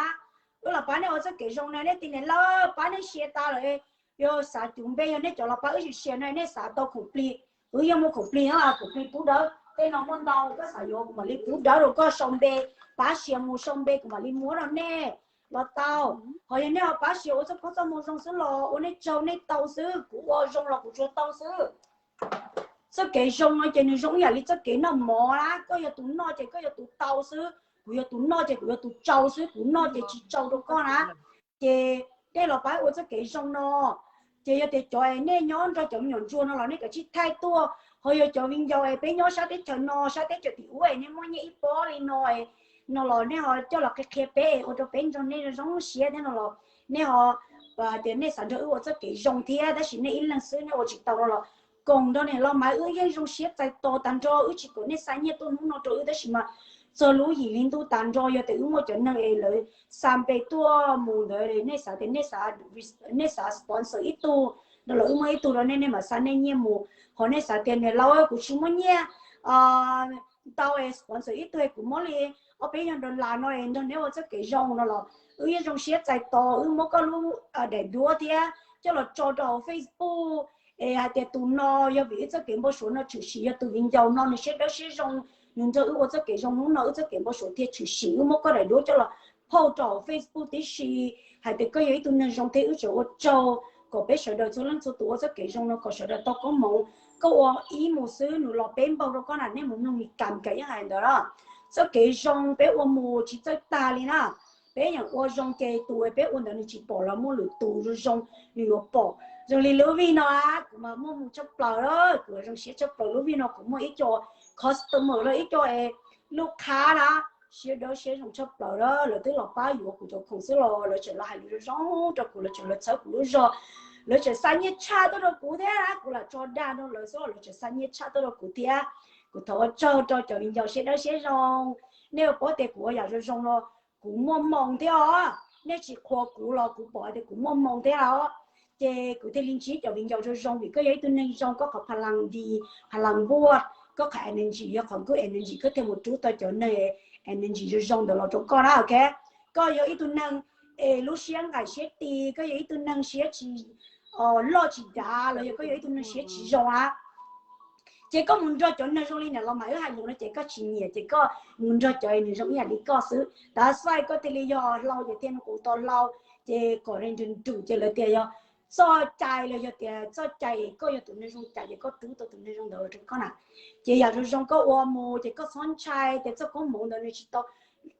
Wb los pab nej ua txoj kev zoo no, nej tias niam laus pab nej share tas lawm, yog xav cum npe yog nej cov los pab wb share no nej xav tau khoom plig, wb yeej muaj khoom plig, khoom plig pub dawb tej no muaj ntau, koj xav yuav kuv mam li pub dawb rau koj sau npe, pab share mus sau npe kuv mam li muab rau nej los tau. Ho yog nej ho pab share ua txoj koob txoj moo zoo xwb los ua nej tsaug nej tau xwb, kuv ua zoo los kuv tsuas tau xwb. Txoj kev zoo no ces nws zoo ib yam li txoj kev noj mov na, koj yog tus noj ces koj yog tus tau xwb, kuv yog tus noj ces kuv yog tus tsau xwb, kuv noj ces tsis tsau rau koj na. Ces nej los pab ua txoj kev zoo no. Ces yog tias cov es nej nyob nrog cov me nyuam ntsuag no los nej kav tsij thaij tuaj, ho yog cov viv ncaus es peb nyob sab teb chaws no sab teb chaws tim ub es nej muaj nyiaj ib pob li no no los nej ho coj los qhia qhia peb ua rau peb nrog nej zoo siab thiab no los nej ho tias nej xav nrog wb ua txoj kev zoo thiab tab sis nej ib leeg xwb nej ua tsis tau no los koom nrog niam laus Maiv wb yeej zoo siab txais tos tag nrho, wb tsis kom nej xa nyiaj tuaj hnub no rau wb tab sis mas txog lub yim hli ntuj tag nrho yog tias wb muaj cov neeg es lawv xa npe tuaj mus ntawd nej xav tias nej xav sponsor ib tug no los wb muaj ib tug rau nej, nej mam xa nej nyiaj mus. Ho nej xav tias niam laus kuv tsis muaj nyiaj ntau es sponsor ib tug es kuv muab li ob peb yog dollar no es nrog neb ua txoj kev zoo no los wb yeej zoo siab txais tos, wb muab koj lub daim duab thiab coj los tso rau hauv Facebook es hais tias tus no yog vim wb txoj kev npau suav no tshwm sim, yog tus viv ncaus no nws siab dawb siab zoo, nws nrog wb ua txoj kev zoo hnub no wb txoj kev npau suav thiaj tshwm sim, wb muab koj daim duab coj los post rau hauv Facebook tib si hais tias koj yog ib tug neeg zoo thiab wb tseem ua tsaug kom peb sawv daws txhua leej txhua tus ua txoj kev zoo no kom sawv daws tau koob hmoov. Koj ua ib mus xwb nws los peb npaug rau koj na, nej mus mloog Mis Kas, Mis Kas yeej hais ntawd na. Txoj kev zoo peb ua mus tsis txawj tag li na. Peb yeej ua zoo ces tus peb ua ntawd nws tsis pom los muaj lwm tus zoo zoo nws yuav pom. Zoo li lub vij no kuv mas muaj mus tshaj plaws lawm, kuv zoo siab tshaj plaws. Lub vij no kuv muaj ib co customer los ib co es lub qhab na, siab dawb siab zoo tshaj plaws lawm, lawv twb los pab yuav kuv cov khoom xwb los lawv tseem los hais lus zoo zoo rau kuv, lawv tseem los txhawb kuv lub zog, lawv tseem xa nyiaj tshaj tuaj rau kuv thiab, kuv lam tso dag rau lawv xwb lawv tseem xa nyiaj tshaj tuaj rau kuv thiab. Kuv thov ua tsaug rau cov viv ncaus siab dawb siab zoo, nej ua paub tias kuv ua yam zoo zoo no kuv muaj hmoo thiab os, nej tsis qhuas kuv los kuv pom hais tias kuv muaj hmoo thiab os. Ces kuv thiaj li ntsib cov viv ncaus zoo zoo, vim koj yog ib tug neeg zoo, koj qhov pha las dis, pha las npuaj, koj qhov energy yog qhov good energy, koj thiaj mus rub tau cov neeg energy zoo zoo ntawd los rau koj na, ok. Koj yog ib tug neeg es lub siab nqaim siab tis, koj yog ib tug neeg siab tsis loj tsis dav los yog koj yog ib tug neeg siab tsis zoo na, Ces koj mus nrog cov neeg zoo li niam los mas wb hais lus no ces koj tsis nyiam, ces koj mus nrog cov nws zoo ib yam li koj xwb. Tab sis koj thiaj li yog hlau ces thiaj nqus tau hlau, ces kom nws nrug nrug ces lawv tias yog txoj cai los yog tias txoj cai koj yog tus neeg zoo cai ces koj rub tau tus neeg zoo ntawd los rau koj na. Ces yam zoo zoo koj ua mus ces koj txhob ntshai tias txoj koob hmoov ntawd nws tsis tau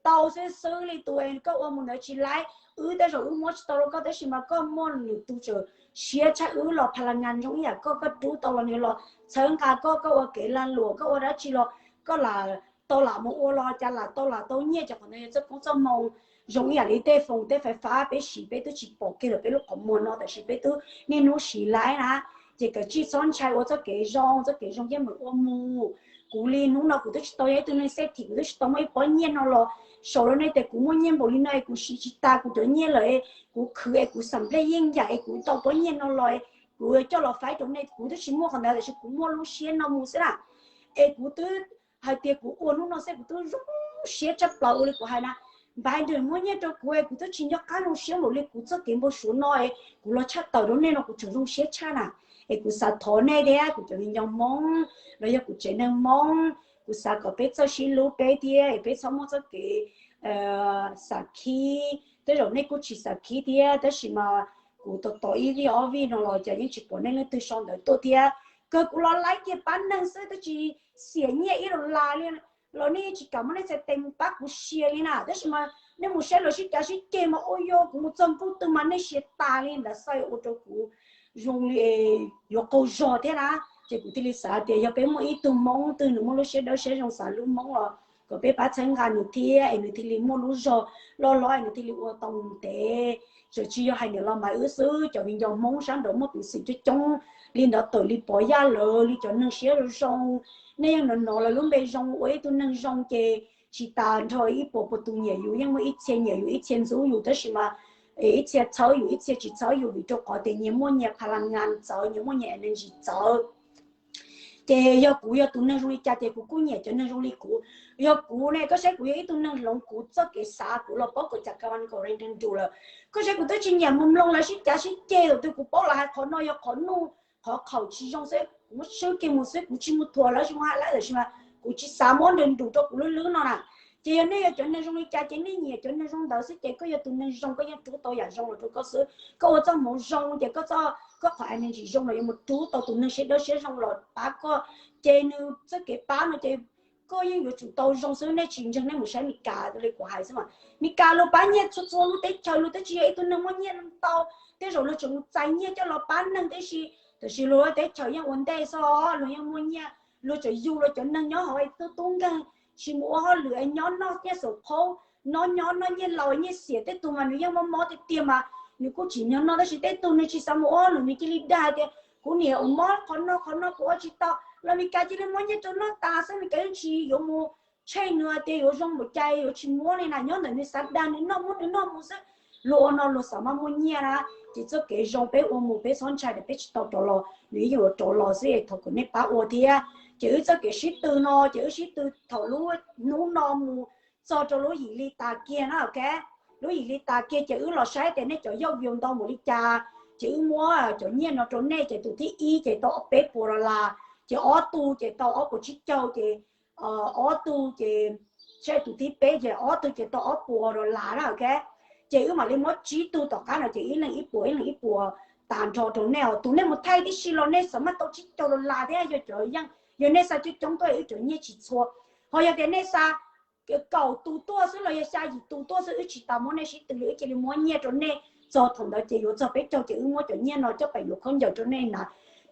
tau xwb xwb li tus koj ua mus ntawd tsis laib. Wb tej zaum wb muab tsis tau rau koj tab sis mas koj muaj nws tus tsawm siab tshaj wb los pha la ngas zoo ib yam koj, koj rub tau los nws los txhawb nqa koj, koj ua kev lag luam koj ua dab tsi los koj lam tau lam mus ua los cas lam tau lam tau nyiaj ces qhov ntawd yog txoj koob txoj hmoo. Zoo ib yam li tej foos tej fais fab peb siv peb twb tsis pom kiag lawm peb lub qhov muag no tab sis peb twb niaj hnub siv laib na. Ces koj tsis txhob ntshai ua txoj kev zoo, txoj kev zoo yeej meem ua mus. Kuv li hnub no kuv twb tsis tau yog ib tug neeg xej thim, kuv twb tsis tau muaj ib pob nyiaj no los saum rau nej tias kuv muaj nyiaj npaum li no es kuv siv tsis tas kuv cov nyiaj lawm es kuv khwv es kuv xam nplej yeej yam es kuv tau pob nyiaj no los es kuv coj los faib rau nej, kuv twb tsis muaj qhov ntawd tab sis kuv muaj lub siab no mus xwb na. Es kuv twb hais tias kuv ua hnub no xwb kuv twb zoo siab tshaj plaws ua li kuv hais na. Npaiv nws muab nyiaj rau kuv es kuv twb tsis nco qab zoo siab npaum li kuv txoj kev npau suav no es kuv los tshaj tawm rau nej no kuv tseem zoo siab tshaj na. Es kuv xav thov nej thiab kuv cov viv ncaus Hmoob los yog kuv tsev neeg Hmoob, kuv xav kom peb txawj sib hlub peb thiab es peb txhob muaj txoj kev xam khib. Tej zaum nej kuj tsis xam khib thiab tab sis mas kuv tos tos ib vij ob vij no los cas yeej tsis pom nej leej twg sau ntawv tuaj thiab. Kawg kuv los laib kiag pab neeg xwb twb tsis xiam nyiaj ib dollar li los nej yeej tsis kam muab nej txhais tes mus pab kuv share li na. Tab sis mas nej mus saib lawv sib cav sib ceg mas ua yog kuv mus txog nkuj twg mas nej share tas li ntawd xwb ua rau kuv zoo li yuav qaug zog thiab na. Ces kuv thiaj li xav tias yog peb muaj ib tug Hmoob twg nws muaj lub siab dawb siab zoo xav hlub Hmoob los kom peb pab txhawb nqa nws thiab es nws thiaj li muaj lub zog loj hlob es nws thiaj li ua tau ntev. Tseem tsis yog hais niam los mas wb xwb, cov viv ncaus Hmoob sab nraud muaj peev xwm coob coob li ntawd tawm li Pov Yaj lawv li cov neeg siab zoo zoo. Nej yeej hnov hnov lawv lub npe zoo, ua ib tug neeg zoo ces tsis tas nrho ib puas puas tus nyiam yus, yeej muaj ib txhia nyiam yus ib txhia ntxub yus tab sis mas ib txhia txhawb yus ib txhia tsis txhawb yus vim rau qhov tias nyias muaj nyias pha la ngas txawv, nyias muaj nyias energy txawv. Ces yog kuv yog tus neeg zoo li cas ces kuv kuj nyiam cov neeg zoo li kuv. Yog kuv ne koj saib kuv yog ib tug neeg hloov kuv txoj kev xav kuv los paub kom cas ka va nkaus re nree nrus lawm. Koj saib kuv twb tsis nyiam mus mloog lawv sib cav sib ceg, thaum twg kuv paub lawv hais qhov no yog qhov nuj qhov khaum tsis zoo xwb kuv muab swb kiag mus xwb, kuv tsis mus thuam lawv tsis mus hais lawv tab sis mas kuv tsis xav muab nree nrus rau kuv lub hlwb no na. Ces yog nej yog cov neeg zoo li cas ces nej nyiam cov neeg zoo ntawd xwb ces koj yog tus neeg zoo koj yeej rub tau yam zoo los rau koj xwb. Koj ua txoj hmoov zoo ces koj txoj, koj qhov energy zoo los yuav mus rub tau tus neeg siab dawb siab zoo los pab koj. Ces nws txoj kev pab no ces koj yeej yuav tsum tau zoo xwb, nej tsis ntseeg nej mus saib Mes Kas li kuv hais xwb mas. Mes Kas luag pab nyiaj txhua txhua lub teb chaws, luag twb tsis yog ib tug neeg muaj nyiaj ntau, tej zaum luag tseem mus txais nyiaj coj los pab neeg tib si, tab sis luag teb chaws yeej ua ntej xwb, luag yeej muaj nyiaj, luag tseem yug luag cov neeg nyob hauv tub tub nkeeg, tsis mus ua hauj lwm nyob noj nyiaj xaum qhaub, noj nyob noj nyiaj laus nyiaj xiam, tej tug mas nws yeej mob mob tiag tiag mas nws kuj tsim nyog noj tab sis tej tug nws tsis xav mus ua hauj lwm nws cia li dag tias kuv niam ua mob qhov no qhov no kuv ua tsis tau los Mes Kas cia li muab nyiaj rau noj tas xwb, Mes Kas yeej tsis yuav mus tsheej nws tias yuav zoo npaum cas yuav tsis muab li na, nyob ntawm nws xav dag nws noj muab nws noj mus xwb. Luag ua no luag xav mas muaj nyiaj na, ces txoj kev zoo peb ua mus peb txhob ntshai tias peb tsis tau rov los, nws yeej yuav rov los xwb, thov kom nej pab ua thiab. Ces wb txoj kev sib tw no ces wb sib tw thaum lub hnub no mus txog rau lub yim hli tas kiag na, ok. Lub yim hli tas kiag ces wb los saib tias nej cov yauj views ntau npaum li cas, ces wb muab cov nyiaj no rau nej, ces tus thib ib ces tau peb puas dollar, ces ob tug ces tau ob puas tsib caug, ces ob tug ces, saib tus thib peb ces ob tug ces tau ob puas dollar na, ok. Ces wb mam li muab tsib tug tom qab no ces ib leeg ib puas ib leeg ib puas tas nrho rau nej os. Tus nej mus thaij tib si los nej xav maj tau tsib caug dollar thiab, yog cov yeej, yog nej xa coob coob tuaj wb cov nyiaj tsis txhua. Ho yog tias nej xa kaum tus tuaj xwb los yog xya yim tus tuaj xwb wb tsis tas muab nej sib tw li, wb cia li muab nyiaj rau nej txog thaum ntawd ces yuav txog peb caug ces wb muab cov nyiaj no coj pem yuav khaub ncaws rau nej na.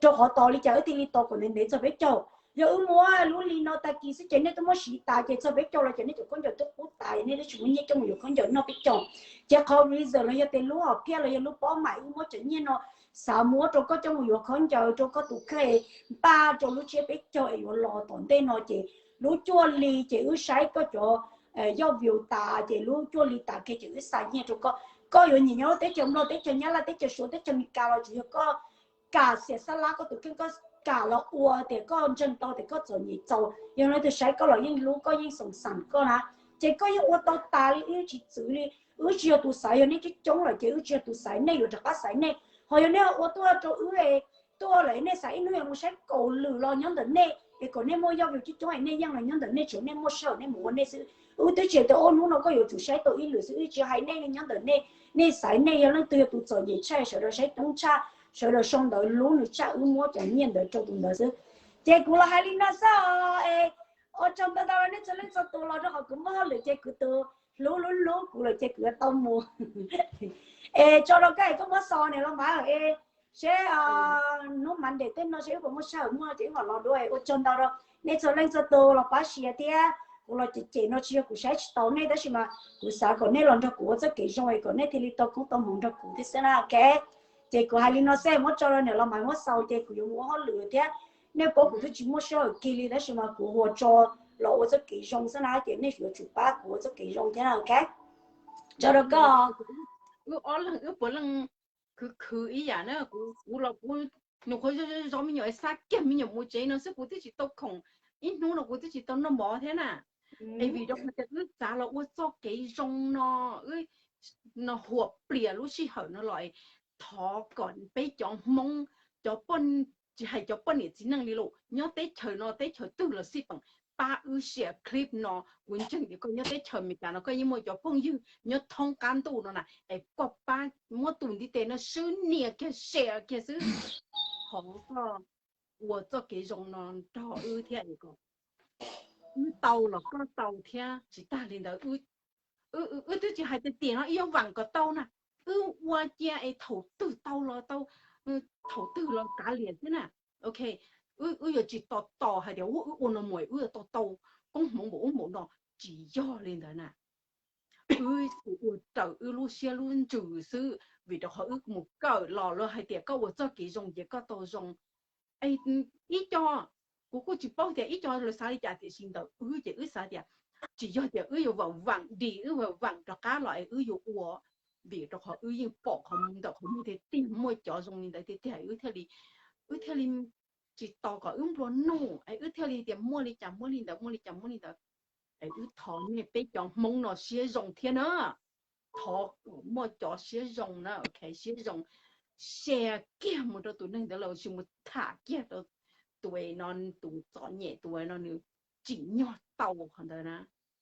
Rau qhov tos li cas wb thiaj li tos kom ntev ntev txog peb caug. Yog wb muab lub hli no tag kis xwb ces nej twb muab siv tas ces txog peb caug los ces nej cov khaub ncaws twb qub tas, nej twb tsis muaj nyiaj coj mus yuav khaub ncaws noj peb caug. Ces qhov reason los yog tias lub hom phiaj los yog lub pob mam wb muab cov nyiaj no xav muab rau koj coj mus yuav khaub ncaws rau koj tus kheej, npaj rau lub tsiab peb caug es yuav los tom ntej no ces lub cuaj hli ces wb saib koj cov yauj views tas ces lub cuaj hli tas kiag ces wb xa nyiaj rau koj. Koj yuav nyiam nyob lub teb chaws Nplog, teb chaws Nyab Laj, teb chaws Suav, teb chaws Amelikas los tsuas yog koj kam xiam xab lab koj tus kheej, koj kam los ua tias koj ntseeg tau tias koj txom nyem txaus, yog leej twg saib koj los yeej hlub koj yeej xoom xam koj na, ces koj yeej ua tau tas li, wb tsis txwv li. Wb tsis yog tus xaiv, yog nej coob coob lawm ces wb tsis yog tus xaiv, nej yuav rov qab xaiv nej. Ho yog nej ua tuaj rau wb, tuaj lawm nej xav ib hnub yog mus saib kaum lwm los nyob ntawm nej, es kom nej muaj yaj view coob coob es nej yeej los nyob ntawm nej tsev, nej muaj sij hawm nej mus ua nej xwb. Wb twb tsis tias ob hnub no koj yuav tsum saib tau ib lwm xwb, wb tsis hais nej li nyob ntawm nej, nej xaiv nej yog leej twg yog tus txom nyem tshaj, sawv daws saib teeb tshaj, sawv daws sau ntawv hlub nws tshaj, wb muab cov nyiaj ntawd rau tus ntawd xwb. Ces kuv los hais li no xwb es ua tsaug ntau ntau rau nej txhua leej txhua tus los rau qhov kuv muaj hauj lwm ces kuv tus hlub hlub hlub kuv lawm ces kuv yuav tau mus. Es tso rau koj es koj muab xaus niam los mas es seb hnub Monday tej no seb wb puas muaj sij hawm muaj ces wb mam los dua. Ua tsaug ntau rau nej txhua leej txhua tus los pab share thiab. Kuv los cem cem no tsis yog kuv saib tsis taus nej tab sis mas kuv xav kom nej los nrog kuv ua txoj kev zoo es kom nej thiaj li tau koob tau hmoov nrog kuv thiab xwb na, ok. Ces kuv hais li no xwb, muab tso rau niam los mas muab xaus ces kuv yuav mus ua hauj lwm thiab. Nej paub kuv twb tsis muaj sij hawm kiag li tab sis mas kuv ua tso los ua txoj kev zoo xwb na, ces nej yuav tsum pab kuv ua txoj kev zoo thiab na, ok. Tso rau koj. Wb ob leeg wb puav leej khwv khwv ib yam na, kuv los kuv nyuam qhuav zov me nyuam es xa kiag me nyuam mus tsev no xwb kuv twb tsis tau khoom, ib hnub no kuv twb tsis tau noj mov thiab na. Es vim rau qhov tias wb xav los ua txoj kev zoo no, no huam plias lub sij hawm no los es thov kom peb cov Hmoob, cov poj, tsis hais cov poj niam txiv neej li los nyob teb chaws no teb chaws twg los xij peem pab wb share clip no. Kuv ntseeg tias koj nyob teb chaws Amelikas no koj yeej muaj cov phooj ywg nyob thoob qab ntuj no na, es koj pab muab tus ntiv tes no swb nias kiag share kiag xwb. Thov koj ua txoj kev zoo no nrog wb thiab es kom wb tau los koj tau thiab. Tsis tag li ntawd, wb twb tsis hais tias tiam no wb yuav vam kom tau na, wb ua cia es thaum twg tau los tau, thaum twg los kav liam xwb na. Ok, wb yuav tsis tos tos hais tias wb ua no mus wb yuav tau tau koob hmoov npaum ub npaum no, tsis yog li ntawd na. Wb tsuas ua raws wb lub siab lub ntsws xwb, vim rau qhov wb mus kawm los lawv hais tias koj ua txoj kev zoo ces koj tau zoo. Ib co, kuv kuj tsis paub tias ib co lawv xav li cas tiam sis ntawm wb ces wb xav tias tsis yog tias wb yuav vam vam dim wb vam vam rov qab los es wb yuav ua, vim rau qhov wb yeej pom qhov ntawm qhov muag tiag tiag, muaj cov zoo li ntawd tiag tiag wb thiaj li, wb thiaj li tsis tos kom wb nplua nuj es wb thiaj li tias muaj li cas muab li ntawd, muaj li cas muab li ntawd. Es wb thov nej peb cov Hmoob no siab zoo thiab na, thov kom muaj cov siab zoo na, ok, siab zoo share kiag mus rau tus neeg ntawd los sis mus tham kiag rau tus no, tus txom nyem tus no nws tsim nyog tau qhov ntawd na.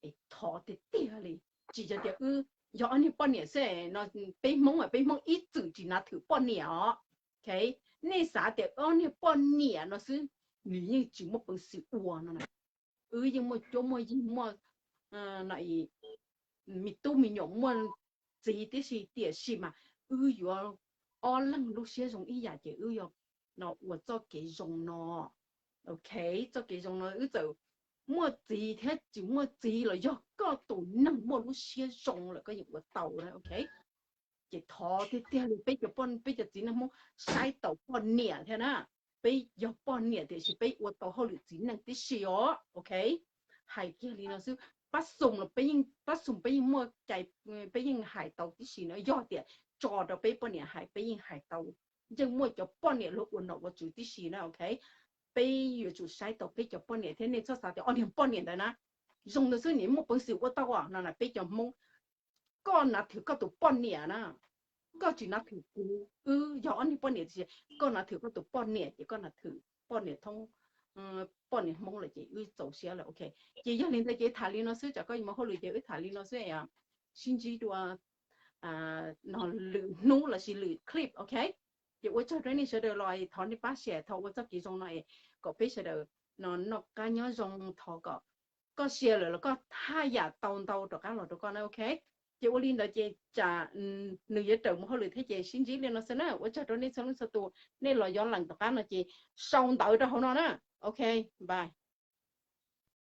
Es thov tiag tiag li, tsis yog tias wb yog ob niag poj niam xwb no, peb Hmoob mas peb Hmoob ib txwm tsis nav thwm poj niam os. Ok, nej xav tias ob niag poj niam no xwb nws yeej tsis muaj peev xwm ua no na. Wb yeej muaj cuab muaj yig muaj me tub me nyuam muaj txiv tib si, tiam sis mas wb yuav ob leeg lub siab zoo ib yam ces wb yuav no ua txoj kev zoo no. Ok, txoj kev zoo no wb txawm muaj txiv thiab tsis muaj txiv los yog koj tus neeg muaj lub siab zoo lawm koj yeej ua tau na, ok. Ces thov tiag tiag li peb cov poj, peb cov txiv neej Hmoob saib taus poj niam thiab na. Peb yog poj niam tiam sis peb ua tau hauj lwm txiv neej tib si os, ok. Hais kiag li no xwb, pab xum los peb yeej, pab xum peb yeej muaj cai, peb yeej hais tau tib si no, yog tias tso rau peb poj niam hais peb yeej hais tau. Yeej muaj cov poj niam luag ua nom ua tswv tib si na, ok. Peb yuav tsum saib tau peb cov poj niam thiab, nej txhob xav tias ob niag poj niam ntawd na zoo ntawd xwb nws muaj peev xwm ua tau no na, peb cov Hmoob. Koj nav thwm koj tus poj niam na, koj tsis nav thwm kuv, wb yog ob niag poj niam tiam sis koj nav thwm koj tus poj niam ces koj nav thwm poj niam thoob, poj niam Hmoob lawm ces wb txaus siab lawm, ok. Ces yog li ntawd ces tham li no xwb, tsam koj yuav mus hauj lwm ces wb tham li no xwb, sib ntsib dua no lwm hnub lossis lwm clip, ok. Ces ua tsaug rau nej sawv daws los thov nej pab share, thov ua txoj kev zoo no es kom peb sawv daws no noj qab nyob zoo, thov kom koj share lawm los koj haj yam tau ntau rov qab los rau koj na, ok. Ces ua li ntawd ces tsam nws yuav rawm mus hauj lwm thiab ces sib ntsib li no xwb na, ua tsaug rau nej txhua leej txhua tus, nej los yuav lees tom qab no ces sau ntawv rau hauv no na, ok, bye.